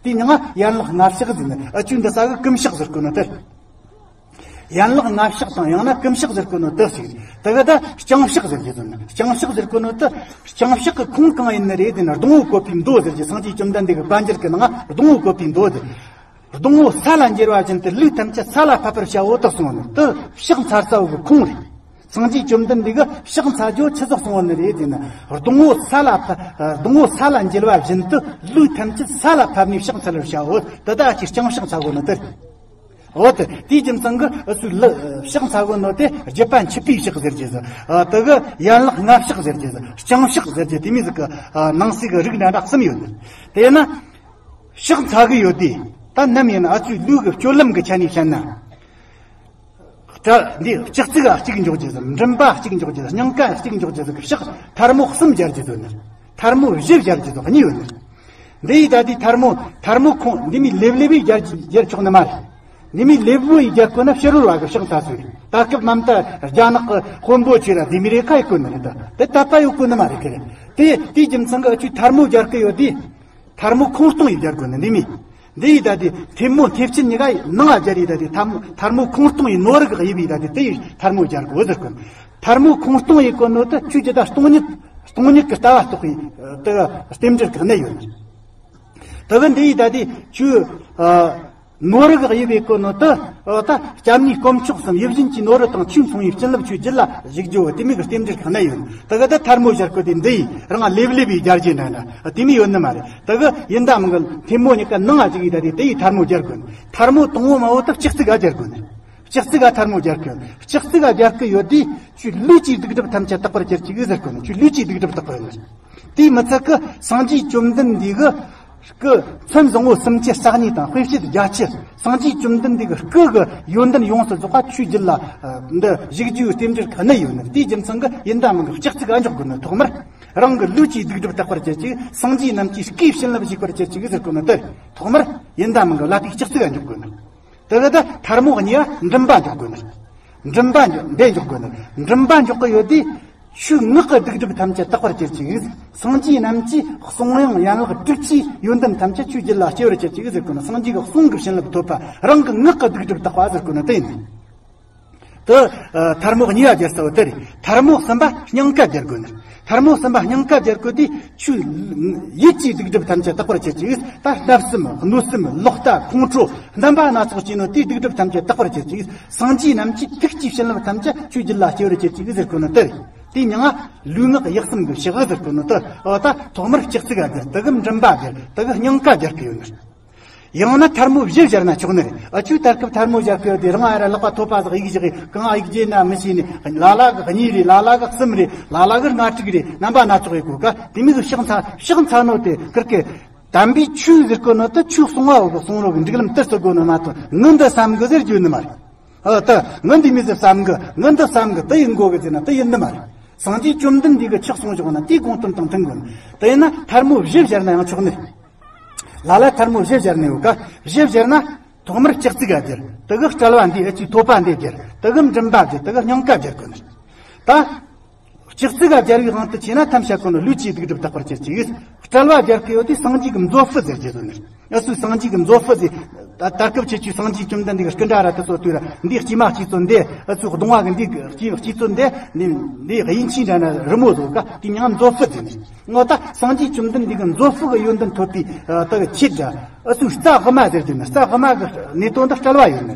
དེའི་མྱིང་ང་ཡན་ལག་ལྔ་ཕྱག་ཟེར་ནི། ཨ་ཁྱོད་འདི་ས་གི་ཀུན་ཕྱག་ཟེར་གོ་ནོ་དེ། ཡན་ལག་ལྔ་ཕྱག་དང་ཡང་ན་ཀུན་ཕྱག་ཟེར་གོ་ནོ་དེ་ཞིག་རེད། དེ་གི་ད་རྐྱང་ཕྱག་ཟེར་རྒྱུ་ཟེར་ནི། རྐྱང་ཕྱག་ཟེར་གོ་ནོ་དེ་རྐྱང་ཕྱག་གི་ཁུངས་གང་ཡིན་ནི་རེད། དེ་ན་སྡོང་བོ་བཀོད་པའི་མདོ་ཟེར་རྒྱུ། སངས་རྒྱས་བཅོམ་ལྡན་འདས་ཀྱི་བཀའ་འགྱུར་གི་ནང་ང་སྡོང་བོ་བཀོད་པའི་མདོ་དེ། སྡོང་བོ་ས་ལ་འགྱེལ་བ་བཞིན་དུ་ལུས་ཐམས་ཅད་ས་ལ་ཕབ་པར་བྱའོ་དག་གསུངས་ནི། དེ་ཕྱག་འཚལ་ས་བོ་གི་ཁུངས་རེད། སངས་རྒྱས་བཅོམ་ལྡན་འདས་ཀྱིས་ཕྱག་འཚལ་རྒྱུ་ཆི་ཟིག་གསུངས་ནི་རེད། དེ་ན་སྡོང་བོ་ས་ལ་ཕ་སྡོང་བོ་ས་ལ་འགྱེལ་བ་བཞིན་དུ་ལུས་ཐམས་ཅད་ས་ལ་ཕབ་ནས་ཕྱག་འཚལ་བར་བྱའོ། དེ་ད་ཅི་རྐྱང་ཕྱག་འཚལ་གོ་ནི་དེ་རེད། འོ་དེ་དེའི་རྒྱུ་མཚན་གྱིས་ཨུ་ཚུགས་ལ་ཕྱག་འཚལ་གོ་ནོ་དེ་རྒྱུད་པ་འཆི་བའི་ཕྱག་ཟེར་རྒྱུ་ཟེར། ཨ་དེ་གི་ཡན་ལག་ལྔ་ཕྱག་ཟེར་རྒྱུ་ཟེར། རྐྱང་ཕྱག་ཟེར་རྒྱུ་དེ་མོ་ཟིག་གི་ཨ་ནང་གསེས་ཀྱི་རིགས་འདྲ་འདྲ་གསུམ་ཡོད་ནི། དེས་ན་ཕྱག་འཚལ་གི་ཡོད་དུས་ད་ནམ་ཡིན་ན་ཨུ་ཚུགས་ལུས་ཀྱི་སྤྱོད་ལམ་གྱི་ཆ་ནས་བཤད་ན། ད་འདི་ལྕགས་ཚིགས་ག་གཅིག་འཇོག་རྒྱུ་ཟེར། མགྲིན་པ་གཅིག་འཇོག་རྒྱུ་ཟེར། སྙིང་ག་གཅིག་འཇོག་རྒྱུ་ཟེར་གི་ཕྱག་ཐལ་མོ་གསུམ་སྦྱར་རྒྱུ་ཟེར་ནི། ཐལ་མོ་བཞི་སྦྱར་རྒྱུ་ཟེར་གཉིས་ཡོད་ནི། འདི་ཡི་ད་དེ་ཐལ་མོ་ཐལ་མོ་ཁོང་འདི་མི་ལེབ་ལེབ་ཡི་སྦྱར་སྦྱར་ཆོག་ནི་མ་རེད། འདི་མི་ལེབ་མོ་ཡི་སྦྱར་དགོས་ན་ཕྱི་རོལ་བ་གི་ཕྱག་འཚལ་ཚུལ་རེད། ད་སྐབས་མ་མཐའ་རྒྱ་ནག་གི་དཔོན་པོ་ཆོས་ར་འདི་མི་རེ་ཁ་ཡི་དགོས་ནི་རེད། ད་དེ་དད་པ་ཡོད་དགོས་ནི་མ་རེད་གི་རེད། དེ་དེའི་རྒྱུ་མཚན་གི་ཨུ་ཚུགས་ཐལ་མོ་སྦྱར་གི་ཡོད་དེ། ཐལ་མོ་ཁོང་སྟོང་ཡི་སྦྱར་དགོས་ནི་འདི་མི། འདི་ཡི་ད་དེ་ཐལ་མོ་མཐེབ་ཆེན་གཉིས་ཀ་ནང་ང་སྦྱར་ཡི་ད་དེ་ཐལ་མོ་ཐལ་མོ་ཁོང་སྟོང་ཡི་ནོར་གི་དབྱིབས་ཡི་ད་དེ་དེ་ཡི་ཐལ་མོ་སྦྱར་དགོས་ཟེར་གོ་ནི། ཐལ་མོ་ཁོང་སྟོང་ཡི་གོ་ནོ་དེ་ཆོས་ཀྱི་ད་སྟོང་ཉིད་སྟོང་ཉིད་ཀྱི་ལྟ་བ་རྟོགས་པའི་དེ་རྟེན་འབྲེལ་གི་གནད་ཡོད་ནི། དེ་གི་འདི་ཡི་ད་དེ་ཆོས་ཨ་ནོར་གི་དབྱིབས་ཡི་གོ་ནོ་དེ་ཨ་ད་སྐྱབས་གནས་དཀོན་མཆོག་གསུམ་ཡིད་བཞིན་གྱི་ནོར་བུ་དང་ཆོས་མཚུངས་པའི་བྱིན་རླབས་ཆོས་རྒྱུད་ལ་གཞིག་རྒྱུ་དེ་མོ་གི་རྟེན་འབྲེལ་གི་གནད་ཡོད་ནི། དེ་གི་ད་ཐལ་མོ་སྦྱར་གོ་དེ་འདི་ཡི་རང་ལེབ་ལེབ་ཡི་སྦྱར་རྒྱུ་འདྲ་འདྲ་དེ་མོ་ཡོད་ནི་མ་རེད། དེ་གི་ཡིན་ད་མིན་གི་ཐལ་མོ་གཉིས་ཀ་ནང་ང་བཅུག་ཡི་ད་དེ་དེ་ཡི་ཐལ་མོ་སྦྱར་དགོས་ནི། ཐལ་མོ་དང་པོ་མ་བོ་དེ་ལྕགས་ཚིགས་ག་སྦྱར་དགོས་ནི། ལྕགས་ཚིགས་ག་ཐལ་མོ་སྦྱར་གི་ཡོད། ལྕགས་ཚིགས་ག་སྦྱར་གི་ཡོད་དེ་ཁྱོད་ལུས་ཀྱི་སྡིག་སྒྲིབ་ཐམས་ཅད་དག་པར་གྱུར་ཅིག་ཟེར་གོ་ནི། ཁྱོད་ལུས་ཀྱི་སྡིག་སྒྲིབ་དག་པ་ཡོད་ནི། དེའི་མི་ཚད་གི་སངས་རྒྱས་བཅོམ་ལྡན་འདས་གི་སྐུ་མཚན་བཟང་པོ་སུམ་བརྒྱ་རྩ་གཉིས་དང་དཔེ་བྱད་བརྒྱད་ཅུ། སངས་རྒྱས་བཅོམ་ལྡན་འདས་ཀྱི་སྐུ་གི་ཡོན་ཏན་ཡོངས་སུ་རྫོགས་པ་ཆོས་རྒྱུད་ལ་འདི་གཞིག་རྒྱུའི་རྟེན་འབྲེལ་གི་གནད་ཡོད་ནི། དེའི་རྒྱུ་མཚན་གི་ཡིན་ད་མིན་གི་ལྕགས་ཚིགས་ག་འཇོག་དགོས་ནི། ཐོག་མར་རང་གི་ལུས་ཀྱི་སྡིག་སྒྲིབ་དག་པར་གྱུར་ཅིག་སངས་རྒྱས་རྣམས་ཀྱི་སྐུའི་བྱིན་རླབས་ཞུགས་པར་གྱུར་ཅིག་ཟེར་གོ་ནི་དེ་ཐོག་མར་ཡིན་ད་མིན་གི་ལག་པའི་ལྕགས་ཚིགས་ག་འཇོག་དགོས་ནི། དེ་གི་ད་ཐལ་མོ་གཉིས་ཀ་མགྲིན་པ་འཇོག་དགོས་ནི། མགྲིན་པ་འཇོག་འདི་འཇོག་དགོས་ནི། མགྲིན་པ་འཇོག་གི་ཡོད་དེ། ཆོས་ངག་གི་སྡིག་སྒྲིབ་ཐམས་ཅད་དག་པར་གྱུར་ཅིག་སངས་རྒྱས་རྣམས་ཀྱི་གསུང་དབྱངས་ཡན་ལག་དྲུག་ཅུའི་ཡོན་ཏན་ཐམས་ཅད་ཆོས་རྒྱུད་ལ་སྐྱེ་བར་གྱུར་ཅིག་ཟེར་གོ་ནི། སངས་རྒྱས་ཀྱི་གསུང་གི་བྱིན་རླབས་ཐོབ་པ། རང་གི་ངག་གི་སྡིག་སྒྲིབ་དག་པ་ཟེར་གོ་ནི་དེ་ཡིན། དེ་ཨ་ཐལ་མོ་གཉིས་ཀ་སྦྱར་ས་བོ་དེ་རེད། ཐལ་མོ་གསུམ་པ་སྙིང་ག་སྦྱར་དགོས་ནི། ཐལ་མོ་གསུམ་པ་སྙིང་ག་སྦྱར་དགོས་དེ། ཆོས་ཡིད་ཀྱི་སྡིག་སྒྲིབ་ཐམས་ཅད་དག་པར་གྱུར་ཅིག་ད་བརྣབ་སེམས་གནོད་སེམས་ལོག་ལྟ་ཁོང་ཁྲོ་རྣམ་པ་སྣ་ཚོགས་ཅན་ནོ་དེའི་སྡིག་སྒྲིབ་ཐམས་ཅད་དག་པར་གྱུར་ཅིག་སངས་རྒྱས་རྣམས་ཀྱི་ཐུགས་ཀྱི་བྱིན་རླབས་ཐམས་ཅད་ཆོས་རྒྱུད་ལ་སྐྱེ་བར་གྱུར་ཅིག་ཟེར་གོ་ནི་དེ་རེད། དེའི་མིང་ང་ལུས་ངག་ཡིད་གསུམ་གྱི་ཕྱག་ཟེར་གོ་ནི་དེ། འོ་ད་ཐོག་མར་ལྕགས་ཚིགས་ག་སྦྱར། དེ་གི་མགྲིན་པ་སྦྱར། དེ་གི་སྙིང་ག་སྦྱར་གི་ཡོད་ནི། ཡང་ན་ཐལ་མོ་བཞི་སྦྱར་ན་ཆོག་ནི་རེད། ཨ་ཆོས་ལྟར་སྐབས་ཐལ་མོ་སྦྱར་གི་ཡོད་དེ་རང་ཨ་ར་ལག་པ་ཐོད་པ་ཟིག་གཡུག་བཞག་གི་གང་གཡུག་རྒྱུ་ན་མི་ཤེས་ནི། ལ་ལ་གི་གཉིས་རེད། ལ་ལ་གི་གསུམ་རེད། ལ་ལ་གི་ལྔ་དྲུག་རེད། རྣམ་པ་སྣ་ཚོགས་ཡོད་གོ་ཀ། དེ་མོ་གི་ཕྱག་འཚལ་ཕྱག་འཚལ་ནོ་དེ་ཁིར་ཀི་དམ་པའི་ཆོས་ཟེར་གོ་ནོ་དེ་ཆོས་གསུང་བ་བོ་གི་གསུང་རོགས་གི་སྒྲིག་ལམ་དེ་སྲོལ་དགོས་ནོ་མ་གཏོགས་ངི་འདི་བསམ་གི་ཟེར་རྒྱུ་ནི་མ་རེད། ཨ་ད་ངི་འདི་མི་ཟེར་བསམ་གི། ངི་འདི་བསམ་གི་དེ་ཡིན་དགོས་གི་ཟེར་ན་དེ་ཡིན་ནི་མ་རེད། སངས་རྒྱས་བཅོམ་ལྡན་འདས་ཀྱི་ཕྱག་གསུང་བཞག་ན་དེའི་དགོངས་དོན་དང་མཐུན་དགོས་ནི། དེ་ཡིན་ན་ཐལ་མོ་བཞི་སྦྱར་ན་ཡང་ཆོག་ནི། ལ་ལ་ཐལ་མོ་བཞི་སྦྱར་ནས་ཡོད་ཀ། བཞི་སྦྱར་ན་ ཐོག་མར་ལྕགས་ཙིག་ག་སྦྱར། དེ་གི་རྐྲལ་བ་འདི་ཨ་ཆུའི་ཐོད་པ་འདི་སྦྱར། དེ་གི་མགྲིན་པ་སྦྱར། དེ་གི་སྙིང་ག་སྦྱར་དགོས་ནི། ད་ལྕགས་ཙིག་ག་སྦྱར་བའི་དབང་དུ་བྱས་ན་ཐམས་ཅད་ཀུན་ལུས་ཀྱི་སྡིག་སྒྲིབ་དག་པར་གྱུར་ཅིག་རྐྲལ་བ་སྦྱར་གི་ཡོད་དེ་སངས་རྒྱས་ཀྱི་མཛོད་ཕུད་ཟེར་གྱི་ཡོད་ནི། ཨ་ཚུ་སངས་རྒྱས་ཀྱི་མཛོད་ཕུད་ཟེར། ད་ད་སྐབས་ཁྱེད་ཆོས་སངས་རྒྱས་བཅོམ་ལྡན་འདས་ཀྱི་སྐུ་འདྲ་ར་དེ་ཚོ་ལྟོས་ར། འདིའི་དཀྱིལ་མ་གཅིག་ཚོ་འདི། ཨ་ཚུ་གདུང་བ་གི་འདིའི་གཅིག་གཅིག་ཚོ་འདི། འདི་འདི་དབྱིན་ཇིའི་འདྲ་ན་རི་མོ་བཟོ་ག་དེ་མྱིང་མཛོད་ཕུད་ཟེར་ནི། འོ་ད་སངས་རྒྱས་བཅོམ་ལྡན་འདས་ཀྱི་མཛོད་ཕུད་ཀྱི་ཡོན་ཏན་ཐོབ་པའི་ཨ་ད་གི་ཆེད་དུ། ཨ་ཚུ་རྩྭ་དབུ་མ་ཟེར་གྱི་ནི། རྩྭ་དབུ་མ་གི་གནས་དོན་དུ་རྐྲལ་བ་ཡོད་ནི།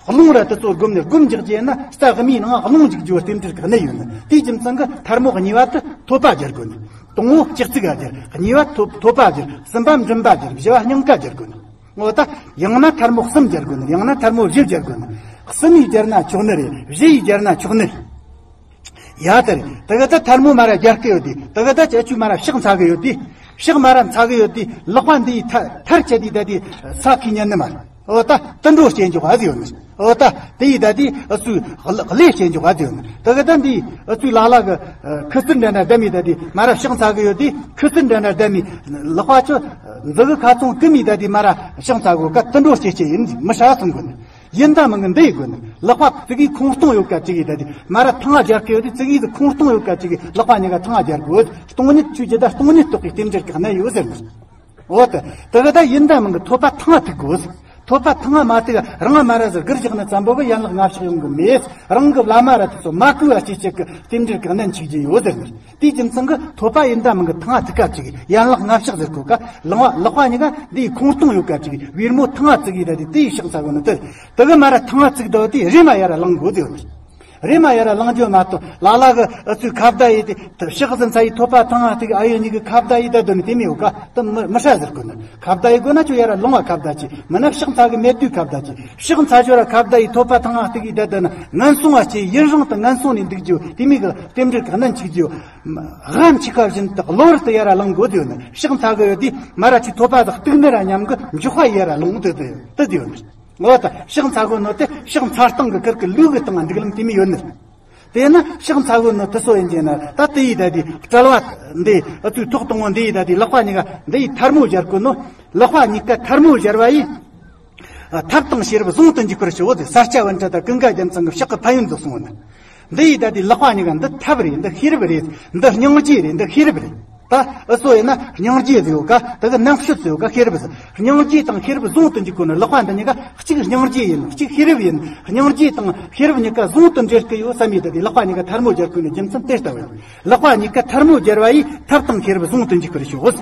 རླུང་ར་དེ་ཚོ་བསྒོམས་ནས་སྒོམ་རྒྱག་རྒྱུ་ཡིན་ན་རྩྭ་དབུ་མའི་ནང་རླུང་འཇུག་རྒྱུ་རྟེན་འབྲེལ་གྱི་གནད་ཡོད་ནི། དེའི་རྒྱུ་མཚན་གྱིས་ཐལ་མོ་གཉིས་པ་དེ་ཐོད་པ་སྦྱར་དགོས་ནི། དང་པོ་ལྕགས་ཙིག་ག་སྦྱར། གཉིས་པ་ཐོད་ཐོད་པ་སྦྱར། གསུམ་པ་མགྲིན་པ་སྦྱར། བཞི་བ་སྙིང་ག་སྦྱར་དགོས་ནི། འོ་ད་ཡང་ན་ཐལ་མོ་གསུམ་སྦྱར་དགོས་ནི། ཡང་ན་ཐལ་མོ་བཞི་སྦྱར་དགོས་ནི། གསུམ་ཡིས་སྦྱར་ན་ཆོག་ནི་རེད། བཞི་ཡིས་སྦྱར་ན་ཆོག་ནི་རེད། ཡ་ད་རེད། དེ་ག་ད་ཐལ་མོ་མ་ར་སྦྱར་གི་ཡོད་དེ། དེ་ག་ད་ཅ་ཆུ་མ་ར་ཕྱག་འཚལ་གི་ཡོད་དེ། ཕྱག་མ་ར་འཚལ་གི་ཡོད་དེ། ལག་པ་འདི་ཡི་ཐ་ཐར་བྱས་དེ་ད་དེ་ས་ཁའི་ཉན་ནི་མ་རེད། འོ་ད་དུད་འགྲོ་སྐྱེ་འཇོག་ཨ་ཟེར་ཡོད་ནི། འོ་ད་དེ་ཡི་ད་དེ་ཨ་ཚུ་ལ་ལས་སྐྱེ་འཇོག་ཨ་ཟེར་ཡོད་ནི། དེ་ག་ད་འདི་ཨ་ཚུ་ལ་ལ་གི་ཁུ་ཚུར་འདྲ་ན་བསྡམས་མི་ད་དེ་མ་ར་ཕྱག་འཚལ་གི་ཡོད་དེ། ཁུ་ཚུར་འདྲ་ན་བསྡམས་མི་ལག་པ་ཆུ་འཛུ་གི་ཁ་ཚོང་ཀི་མི་ད་དེ་མ་ར་ཕྱག་འཚལ་གོ་ག་དུད་འགྲོ་སྐྱེ་སྐྱེ་ཡིན། མི་ཧྲ་སོང་གོ་ནི། ཡིན་ད་མིན་གི་འདི་ཡི་དགོས་ནི། ལག་པ་ཙིག་གི་ཁོང་སྟོང་ཡོད་ཀ་ཅིག་ཡི་ད་དེ་མ་ར་ཐང་ང་སྦྱར་གི་ཡོད་དེ། ཙིག་གི་ཁོང་སྟོང་ཡོད་ཀ་ཅིག་གི་ལག་པ་གཉིས་ཀ་ཐང་ང་སྦྱར་དགོས། སྟོང་ཉིད་ཆོས་ཀྱི་ད་སྟོང་ཉིད་རྟོགས་པའི་རྟེན་འབྲེལ་གྱི་གནད་ཡོད་ཟེར་ནི། འོ་ད་དེ་ག་ད་ཡིན་ད་མིན་གི་ཐོད་པ་ཐང་ང་ཐུག་དགོས། ཐོད་པ་ཐང་ང་མ་ཐུག་རང་མ་ར་ཟེར་གིར་བཞག་ན་ཙམ་པོ་གི་ཡན་ལག་ལྔ་བཤགས་ཡོང་གི་མེད། རང་གི་བླ་མ་ར་དེ་ཚོ་མ་གུས་པ་སྐྱེ་སྐྱེ་གི་རྟེན་འབྲེལ་གྱི་གནད་འཆུག་རྒྱུ་ཡོད་ཟེར་ནི། དེའི་རྒྱུ་མཚན་གྱིས་ཐོད་པ་ཡིན་ད་མིན་གི་ཐང་ང་ཐུག་ཀ་ཅིག་ཡན་ལག་ལྔ་བཤགས་ཟེར་གོ་ཀ་ལག་པ་ལག་པ་གཉིས་ཀ་འདི་ཁོང་སྟོང་ཡོད་ཀ་ཅིག་བེར་མོ་ཐང་ང་ཙིག་གི་ད་དེ་དེ་ཡི་ཕྱག་འཚལ་གོ་ནི། དེ་དེ་གི་མ་ར་ཐང་ང་ཙིག་ད་དེ་རེ་མ་ཡ་ར་ལང་དགོས་དེ་ཡོད་ནི། རེ་མ་ཡ་ར་ལང་རྒྱུ་མ་གཏོགས་ལ་ལ་གི་ཨ་ཚུའི་ཁ་བརྡ་ཡི་དེ་ཕྱག་ཙམ་འཚལ་ཡི་ཐོད་པ་ཐང་ང་ཐུག་ཨ་ཡོ་གཉིས་གི་ཁ་བརྡ་ཡི་ད་དོ་ནི་དེ་མི་ཡོད་ཀ་དེ་མི་མི་ཧྲ་ཟེར་གོ་ནི། ཁ་བརྡ་ཡི་དགོས་ན་ཁྱོད་ཡ་ར་ལོང་བ་ཁ་བརྡ་ཅིག་མིན་ན་ཕྱག་འཚལ་གི་མེད་དུས་ཁ་བརྡ་ཅིག་ཕྱག་འཚལ་ཞོར་ར་ཁ་བརྡ་ཡི་ཐོད་པ་ཐང་ང་ཐུག་གི་བསྡད་དེ་ན་ངན་སོང་བ་སྐྱེ། ཡུན་རིང་དུ་ངན་སོང་ནས་འདུག་རྒྱུ་དེ་མིན་གི་རྟེན་འབྲེལ་གི་གནད་འཆུག་རྒྱུ། ཧ་འཆི་ཁ་བཞིན་དུ་གློ་བུར་དུ་ཡ་ར་ལང་དགོས་དེ་ཡོད་ནི། ཕྱག་འཚལ་གི་ཡོད་དེ་མ་ར་ཆུ་ཐོད་པ་དག་གཏུག་ནི་ར་མཉམ་གི་མགྱོགས་པ་ཡ་ར་ལོང་དེ་དེ་དེ་དེ་ཡོད་ནི། འོ་ད་ཕྱག་འཚལ་གོ་ནོ་དེ་ཕྱག་འཚལ་སྟངས་གི་ཁུར་གི་ལུགས་གི་སྟེང་ང་འགྲིག་ལམ་དེ་མི་ཡོད་ནི། དེས་ན་ཕྱག་འཚལ་གོ་ནོ་དེ་སོ་ཡིན་གྱི་ན་ད་དེ་ཡི་ད་དེ་རྐྲལ་བ་འདི་ཨ་ཚུའི་ཐོག་དང་པོ་འདི་ཡི་ད་དེ་ལག་པ་གཉིས་ཀ་འདི་ཡི་ཐལ་མོ་སྦྱར་གོ་ནོ། ལག་པ་གཉིས་ཀ་ཐལ་མོ་སྦྱར་བ་ཡིས། ཐབས་དང་ཤེས་རབ་ཟུང་དུ་འཇུག་པར་ཤོག་ས་སྐྱ་པཎྜི་ཏ་ཀུན་དགའ་རྒྱལ་མཚན་གྱི་ཕྱག་གི་ཕན་ཡོན་དུ་གསུངས་ནི། འདི་ཡི་ད་དེ་ལག་པ་གཉིས་ཀ་འདི་ཐབས་རེད། འདི་ཤེས་རབ་རེད། འདི་སྙིང་རྗེ་རེད། འདི་ཤེས་རབ་རེད། ད་ཨ་སོ་ཡིན་ན་སྙིང་རྗེ་ཟེར་ཡོད་ཀ་དེ་གི་རྣམ་དཔྱོད་ཟེར་ཡོད་ཀ་ཤེས་རབ་ཟེར། སྙིང་རྗེ་དང་ཤེས་རབ་ཟུང་དུ་འཇུག་གོ་ནི། ལག་པ་འདི་གཉིས་ཀ་གཅིག་སྙིང་རྗེ་ཡིན། གཅིག་ཤེས་རབ་ཡིན། སྙིང་རྗེ་དང་ཤེས་རབ་གཉིས་ཀ་ཟུང་དུ་འབྲེལ་གི་ཡོད་བསམ་ཡོད། ད་དེ་ལག་པ་གཉིས་ཀ་ཐལ་མོ་སྦྱར་གོ་ནི་རྒྱུ་མཚན་དེ་ལྟ་བུ་ཡིན། ལག་པ་གཉིས་ཀ་ཐལ་མོ་སྦྱར་བ་ཡིས་ཐབས་དང་ཤེས་རབ་ཟུང་དུ་འཇུག་པར་ཤོག་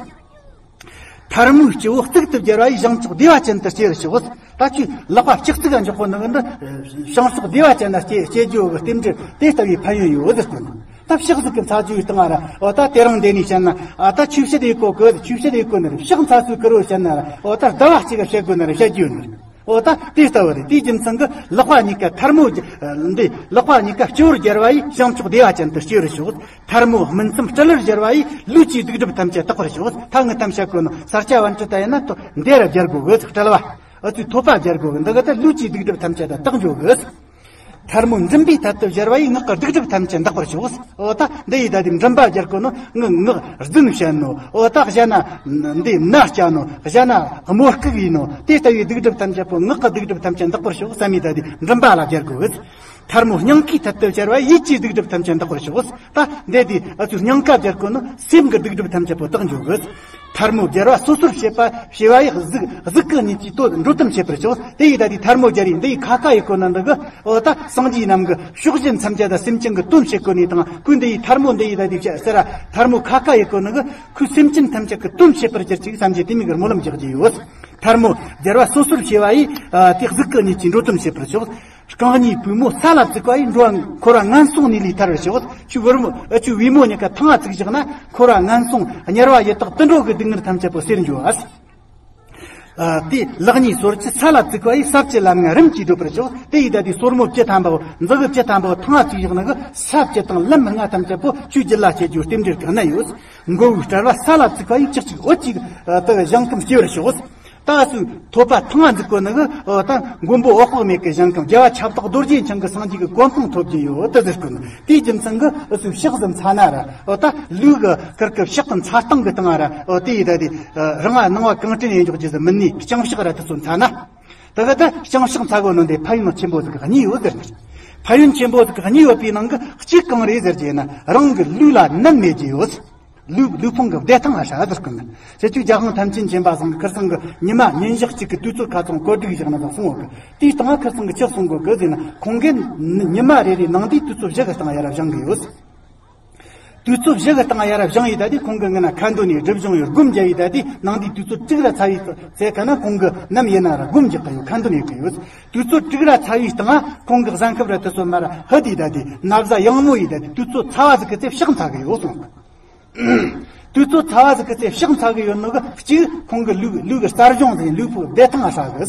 ཐལ་མོའི་སྤྱི་བོ་གཙུག་ཏུ་སྦྱར་བ་ཡིས་བྱང་ཕྱོགས་བདེ་བ་ཅན་དུ་སྐྱེ་བར་ཤོག་ད་ཁྱོད་ལག་པ་ལྕགས་ཙིག་ག་འཇོག་གོ་ནི་གི་འདི་བྱང་ཕྱོགས་བདེ་བ་ཅན་ན་སྐྱེ་སྐྱེ་རྒྱུ་གི་རྟེན་འབྲེལ་དེ་ལྟ་བུའི་ཕན་ཡོན་ཡོད་ཟེར་གོ་ནི། ད་ཕྱག་ཟིག་གི་འཚལ་རྒྱུའི་སྟེང་ང་ར་འོ་ད་དེ་རིང་འདི་ནས་བཤད་ན་ཨ་ད་ཆོས་བཤད་ཡེ་གོ་གི་ཆོས་བཤད་ཡེ་གོ་ནི་རེད། ཕྱག་འཚལ་སའི་སྐོར་བཤད་ན་ར་འོ་ད་ཟླ་བ་གཅིག་ག་བཤད་དགོས་ནི་རེད། བཤད་རྒྱུ་ཡོད་ནི་རེད། འོ་ད་དེ་ལྟ་བུ་རེད། དེའི་རྒྱུ་མཚན་གྱིས་ལག་པ་གཉིས་ཀ་ཐལ་མོ་སྦྱ- འདི་ལག་པ་གཉིས་ཀ་སྤྱི་བོར་སྦྱར་བ་ཡིས་བྱང་ཕྱོགས་བདེ་བ་ཅན་དུ་སྐྱེ་བར་ཤོག་ཐལ་མོ་སྨིན་མཚམས་རྐྲལ་ལ་སྦྱར་བ་ཡིས་ལུས་ཀྱི་སྡིག་སྒྲིབ་ཐམས་ཅད་དག་པར་ཤོག་ད་ངས་ཐམས་ཅད་གོ་ནོ་ས་སྐྱ་པཎྜི་ཏ་ཡིན་ན་ཐོ་འདི་ར་སྦྱར་དགོས་གི་རྐྲལ་བ། ཨ་ཚུའི་ཐོད་པ་སྦྱར་དགོས་གི་འདི་གི་ད་ལུས་ཀྱི་སྡིག་སྒྲིབ་ཐམས་ཅད་ད་དག་འགྱོ་གི་ཐལ་མོ་མགྲིན་པའི་ཐད་དུ་སྦྱར་བ་ཡིས་ངག་གི་སྡིག་སྒྲིབ་ཐམས་ཅད་འདག་པར་ཤོག་འོ་ད་འདི་ཡི་ད་དེ་མགྲིན་པ་སྦྱར་གོ་ནོ་ངག་ངག་རྫུན་བཤད་ནོ། འོ་ད་གཞན་ན་འདི་མནའ་བསྐྱལ་ནོ། གཞན་ན་དམོད་བཀུག་ཡིན་ནོ། དེ་ལྟ་བུའི་སྡིག་སྒྲིབ་ཐམས་ཅད་པོ་ངག་གི་སྡིག་སྒྲིབ་ཐམས་ཅད་འདག་པར་ཤོག་བསམ་ཡི་ད་དེ་མགྲིན་པ་ལ་སྦྱར་དགོས་གི་ཐལ་མོ་སྙིང་གའི་ཐད་དུ་སྦྱར་བ་ཡིས་ཡིད་ཀྱི་སྡིག་སྒྲིབ་ཐམས་ཅད་འདག་པར་ཤོག་ད་འདི་དེ་ཨ་ཚུ་སྙིང་ག་སྦྱར་གོ་ནོ་སེམས་ཀྱི་སྡིག་སྒྲིབ་ཐམས་ཅད་པོ་དག་འགྱོ་གི་ཐལ་མོ་སྦྱར་བ་སོ་སོར་ཕྱེ་བ་ཕྱེ་བ་ཡིས་གཟུགས་གཟུགས་ཀྱི་གཉིད་ཀྱིས་དོ་འགྲོ་དམ་བྱེད་པར་ཤོག་དེ་ཡི་ད་དེ་ཐལ་མོ་སྦྱར་ཡིན་འདི་ཡི་ཁ་ཁ་ཡི་གོ་ན་འདི་གི་འོ་ད་སངས་རྒྱས་རྣམས་ཀྱི་ཕྱོགས་བཞི་མཚམས་བརྒྱད་དང་སེམས་ཅན་གྱི་དོན་བྱེད་གོ་ནི་དང་ཁོས་འདི་ཡི་ཐལ་མོ་འདི་ཡི་ད་དེ་བྱ་ཟེར་ར་ཐལ་མོ་ཁ་ཁ་ཡི་གོ་ནི་གི་ཁོས་སེམས་ཅན་ཐམས་ཅད་ཀྱི་དོན་བྱེད་པར་གྱུར་ཅིག་བསམ་གྱི་དེ་མིག་གི་སྨོན་ལམ་རྒྱག་རྒྱུ་ཡོད། ཐལ་མོ་སྦྱར་བ་སོ་སོར་ཕྱེ་བ་ཡིས་ཨ་དེ་གཟུགས་ཀྱི་གཉིད་ཀྱིས་འགྲོ་དམ་བྱེད་པར་ཤོག་རྐང་གཉིས་པུས་མོ་ས་ལ་བཙུགས་པ་ཡིས་འགྲོ་བ་འཁོར་བ་ངན་སོང་གནས་ལས་ཐར་བར་ཤོག་ཆུ་བུར་མོ་ཨ་ཆུ་བུས་མོ་གཉིས་ཀ་ཐང་ང་བཙུགས་བཞག་ན་འཁོར་བ་ངན་སོང་དམྱལ་བ་ཡི་དྭགས་དུད་འགྲོ་གི་སྡུག་བསྔལ་ཐམས་ཅད་པོ་སེལ་འགྱོ་ཨ། ཨ་དེ་ལག་གཉིས་སོར་ཆུ་ས་ལ་བཙུགས་པ་ཡིས་ས་བཅུ་ལམ་ལྔ་རིམ་གྱིས་བགྲོད་པར་ཤོག་དེ་ཡི་ད་དེ་སོར་མོ་བཅུ་ཐམ་པའོ་མཛུ་གུ་བཅུ་ཐམ་པའོ་ཐང་ང་བཙུགས་བཞག་ན་གི་ས་བཅུ་དང་ལམ་ལྔ་ཐམས་ཅད་པོ་ཆུ་རྒྱུད་ལ་སྐྱེ་རྒྱུ་རྟེན་འབྲེལ་གྱི་གནད་ཡོད། མགོ་བོའི་རྐྲལ་བ་ས་ལ་བཙུགས་པ་ཡིས་ལྕགས་ཀྱི་འོད་ཀྱི་ཨ་ད་ཞིང་ཁམས་སྐྱེ་བར་ཤོག་ད་སུ་ཐོད་པ་ཐང་ང་འཛུགས་གོ་ནི་གི་ཨོ་ད་མགོན་པོ་འོད་དཔག་མེད་ཀྱི་ཞིང་ཁམས་རྒྱལ་བ་ཁྱབ་བདག་རྡོ་རྗེ་འཆང་གི་སངས་རྒྱས་ཀྱི་གོ་འཕང་ཐོབ་ཀྱི་ཡོད་དེ་ཟེར་གོ་ནི། དེའི་རྒྱུ་མཚན་གི་ཨ་སུ་ཕྱག་ཟིག་འཚལ་ན་ར་ཨོ་ད་ལུས་གི་ཁུར་གི་ཕྱག་གི་འཚལ་སྟངས་གི་སྟེང་ང་ར་ཨོ་དེ་ཡི་ད་དེ་རང་ང་སྣང་བ་གང་དྲན་ཡིན་འཇོག་རྒྱུ་ཟིག་མིན་ནི་རྐྱང་ཕྱག་ར་དེ་ཚོ་འཚལ་ན། དེ་ག་ད་རྐྱང་ཕྱག་འཚལ་གོ་ནོ་འདི་ཕན་ཡོན་ཆེན་པོ་ཟིག་གཉིས་ཡོད་ཟེར་ནི། ཕན་ཡོན་ཆེན་པོ་ཟིག་གཉིས་ཡོད་པའི་ནང་གི་གཅིག་གང་རེད་ཟེར་གྱི་ན། རང་གི་ལུས་ལ་ནད་མེད་ཀྱི་ཡོད། ལུས་ལུས་ཕུང་གི་བདེ་ཐང་ཨ་ཧྲ་ཟེར་གི་ནི། ཁྱེད་ཅིག་རྒྱལ་དབང་ཐམས་ཅད་མཁྱེན་པ་ཚང་གི་ཁིར་ཚང་གི་ཉི་མ་ཉིན་ཞག་གཅིག་གི་དུས་ཚོད་ཁ་ཚང་བཀོད་སྒྲིག་བཞག་ན་ཟིག་གསུང་ཡོད་གི། དེའི་སྟེང་ཁིར་ཚང་གི་ཆི་གསུང་གོ་གི་ཟེར་ན། ཁོང་གིས་ཉི་མ་རེ་རེ་ནང་དུས་དུས་ཚོད་བཞི་གི་སྟེང་ཡར་བཞེངས་གི་ཡོད། དུས་ཚོད་བཞི་གི་སྟེང་ཡར་བཞེངས་ཡི་ད་དེ་ཁོང་གི་ངི་ན་ཁ་འདོན་ནས་སྒྲིབ་སྦྱོང་ཡོད་སྒོམ་རྒྱག་ཡི་ད་དེ་ནང་དེའི་དུས་ཚོད་དྲུག་ར་ཚ་བའི་ཚེ་ཁ་ན་ཁོང་གི་ནམ་ཡིན་ན་ར་སྒོམ་རྒྱག་གི་ཡོད། ཁ་འདོན་ཡོད་གི་ཡོད། དུས་ཚོད་དྲུག་ར་ཚ་བའི་སྟེང་ཁོང་གི་གཟའ་འཁོར་ར་དུས་ཚོད་མར་ཧི་དེ་ད་དེ་ན་བཟའ་ཡང་མོ་ཡི་ད་དེ་དུས་ཚོད་ཚ་བ་ཟིག་གི་ཚེ་ཕྱག་འཚལ་གི་ཡོད་གསུངས། དུས་ཚོད་ཚ་བ་ཟིག་གི་ཚེ་ཕྱག་འཚལ་གི་ཡོད་ནོ་གི་གཅིག་ཁོང་གི་ལུས་ལུས་གི་རྩལ་སྦྱོང་ཟིག་ལུས་པོ་བདེ་ཐང་ཨ་ཧྲ་གི།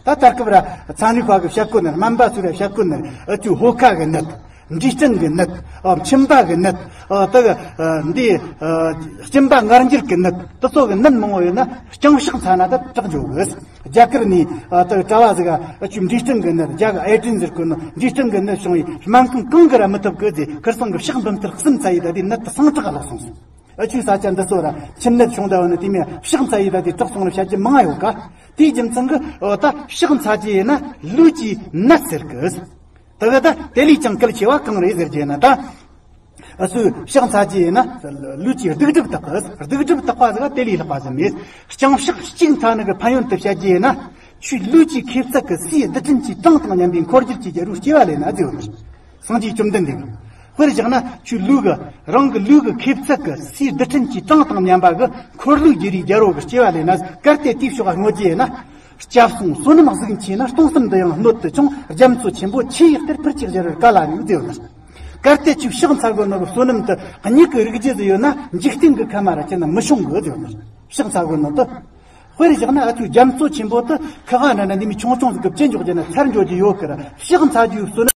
ད་ལྟར་སྐབས་ར་ཚན་རིག་པ་གི་བཤད་གོ་ནི། སྨན་པ་ཚོས་ར་བཤད་གོ་ནི། ཨ་ཅུ་ཧོ་ཁ་གི་ནད། འབྲས་སྐྲན་གི་ནད། ཨ་མཆིན་པ་གི་ནད། ཨ་ད་གི་ཨ་འདི་ཨ་གཅིན་པ་མངར་འགྱུར་གི་ནད། དེ་ཚོ་གི་ནད་མང་བོ་ཡོད་ན་རྐྱང་ཕྱག་འཚལ་ན་ད་དྲག་འཇོག་གི། རྒྱ་གར་ནས་ཨ་ད་གྲྭ་བ་ཟིག་ག་ཨ་ཅུ་འབྲས་སྐྲན་གི་ནད། རྒྱ་གི་ཨེ་ཏྲིན་ཟེར་གོ་ནོ་འབྲས་སྐྲན་གི་ནད་བྱུང་བའི་སྨན་ཁང་གང་གི་ར་མི་ཐུབ་གི་ཟེར། ཁིར་ཚང་གི་ཕྱག་འབུམ་ཐེར་གསུམ་འཚལ་ཡི་ད་དེ་ནད་དེ་སངས་དྲག་ལོག་སོང་ཟེར། ཨ་ཆུ་ས་ཆ་འདི་ཚོ་ར་མཆིན་ནད་བྱུང་ད་བ་ནི་དེ་མིན་ཕྱག་འཚལ་ཡི་ད་དེ་དྲག་སོང་ལ་བཤད་རྒྱུ་མང་ཡོད་ཀ། དེའི་རྒྱུ་མཚན་གི་ཨོ་ད་ཕྱག་འཚལ་རྒྱུ་ཡིན་ན་ལུས་ཀྱི་ནད་སེལ་གི། དེ་ག་ད་དེ་ལས་ཀྱང་གལ་ཆེ་བ་གང་རེད་ཟེར་རྒྱུ་ཡིན་ན། ད་ཨ་སུ་ཕྱག་འཚལ་རྒྱུ་ཡིན་ན་ལུས་ཀྱི་སྡིག་སྒྲིབ་དག་གི། སྡིག་སྒྲིབ་དག་པ་ཟིག་དེ་ལས་ལྷག་པ་ཟིག་མེད། རྐྱང་ཕྱག་གཅིག་འཚལ་ནི་གི་ཕན་ཡོན་དུ་བཤད་རྒྱུ་ཡིན་ན། ཁྱོད་ལུས་ཀྱི་ཁེབས་ཚད་ཀྱི་སའི་རྡུལ་ཕྲན་གྱི་གྲངས་དང་མཉམ་པའི་འཁོར་སྒྱུར་གྱི་རྒྱལ་པོའི་སྐྱེ་བ་ལེན་ན་ཟེར་བ་ནི། སངས་རྒྱས་བཅོམ་ལྡན་འདས་ཀྱིས། དཔེར་བཞག་ན་ཁྱོད་ལུས་གི་རང་གི་ལུས་གི་ཁེབས་ཚད་ཀྱི་སའི་རྡུལ་ཕྲན་གྱི་གྲངས་དང་མཉམ་པ་གི་འཁོར་ལོས་སྒྱུར་བའི་རྒྱལ་པོ་གི་སྐྱེ་བ་ལེན་ན། གལ་ཏེ་དེའི་ཕྱོགས་བསྔོ་རྒྱུ་ཡིན་ན། སྐྱབས་སོང་བསོད་ནམས་གཟུགས་ཆེ་ན། སྟོང་གསུམ་འདི་ཡང་སྣོད་དུ་ཆུང་། རྒྱ་མཚོ་ཆེན་པོ་ཆུ་ཡི་གཏེར། ཕུལ་གྱི་བཞུར་བའི་བསྐལ་ལ་རེག་ཟེར་བ་ནི། གལ་ཏེ་ཁྱོད་ཕྱག་འཚལ་དགོས་ནོ་གི་བསོད་ནམས་དེ་མྱིག་གིས་རིག་རྒྱུ་ཟིག་ཡོད་ན། འཇིག་རྟེན་གྱི་ཁམས་མ་ར་ཅི་ན་མི་ཤོང་གི་ཟེར་བ་ནི། ཕྱག་འཚལ་དགོས་ནོ་དེ། དཔེར་བཞག་ན་ཨ་ཆུ་རྒྱ་མཚོ་ཆེན་པོ་དེ་ཁི་ག་ན་ན་འདི་མི་ཆུང་ཆུང་ཟིག་གི་བཅད་འཇོག་རྒྱུ་ན་ཚར་འཇོག་རྒྱུ་ཡོད་ཀི་ར། ཕྱག་འཚལ་རྒྱུའི་བསོད་ནམས།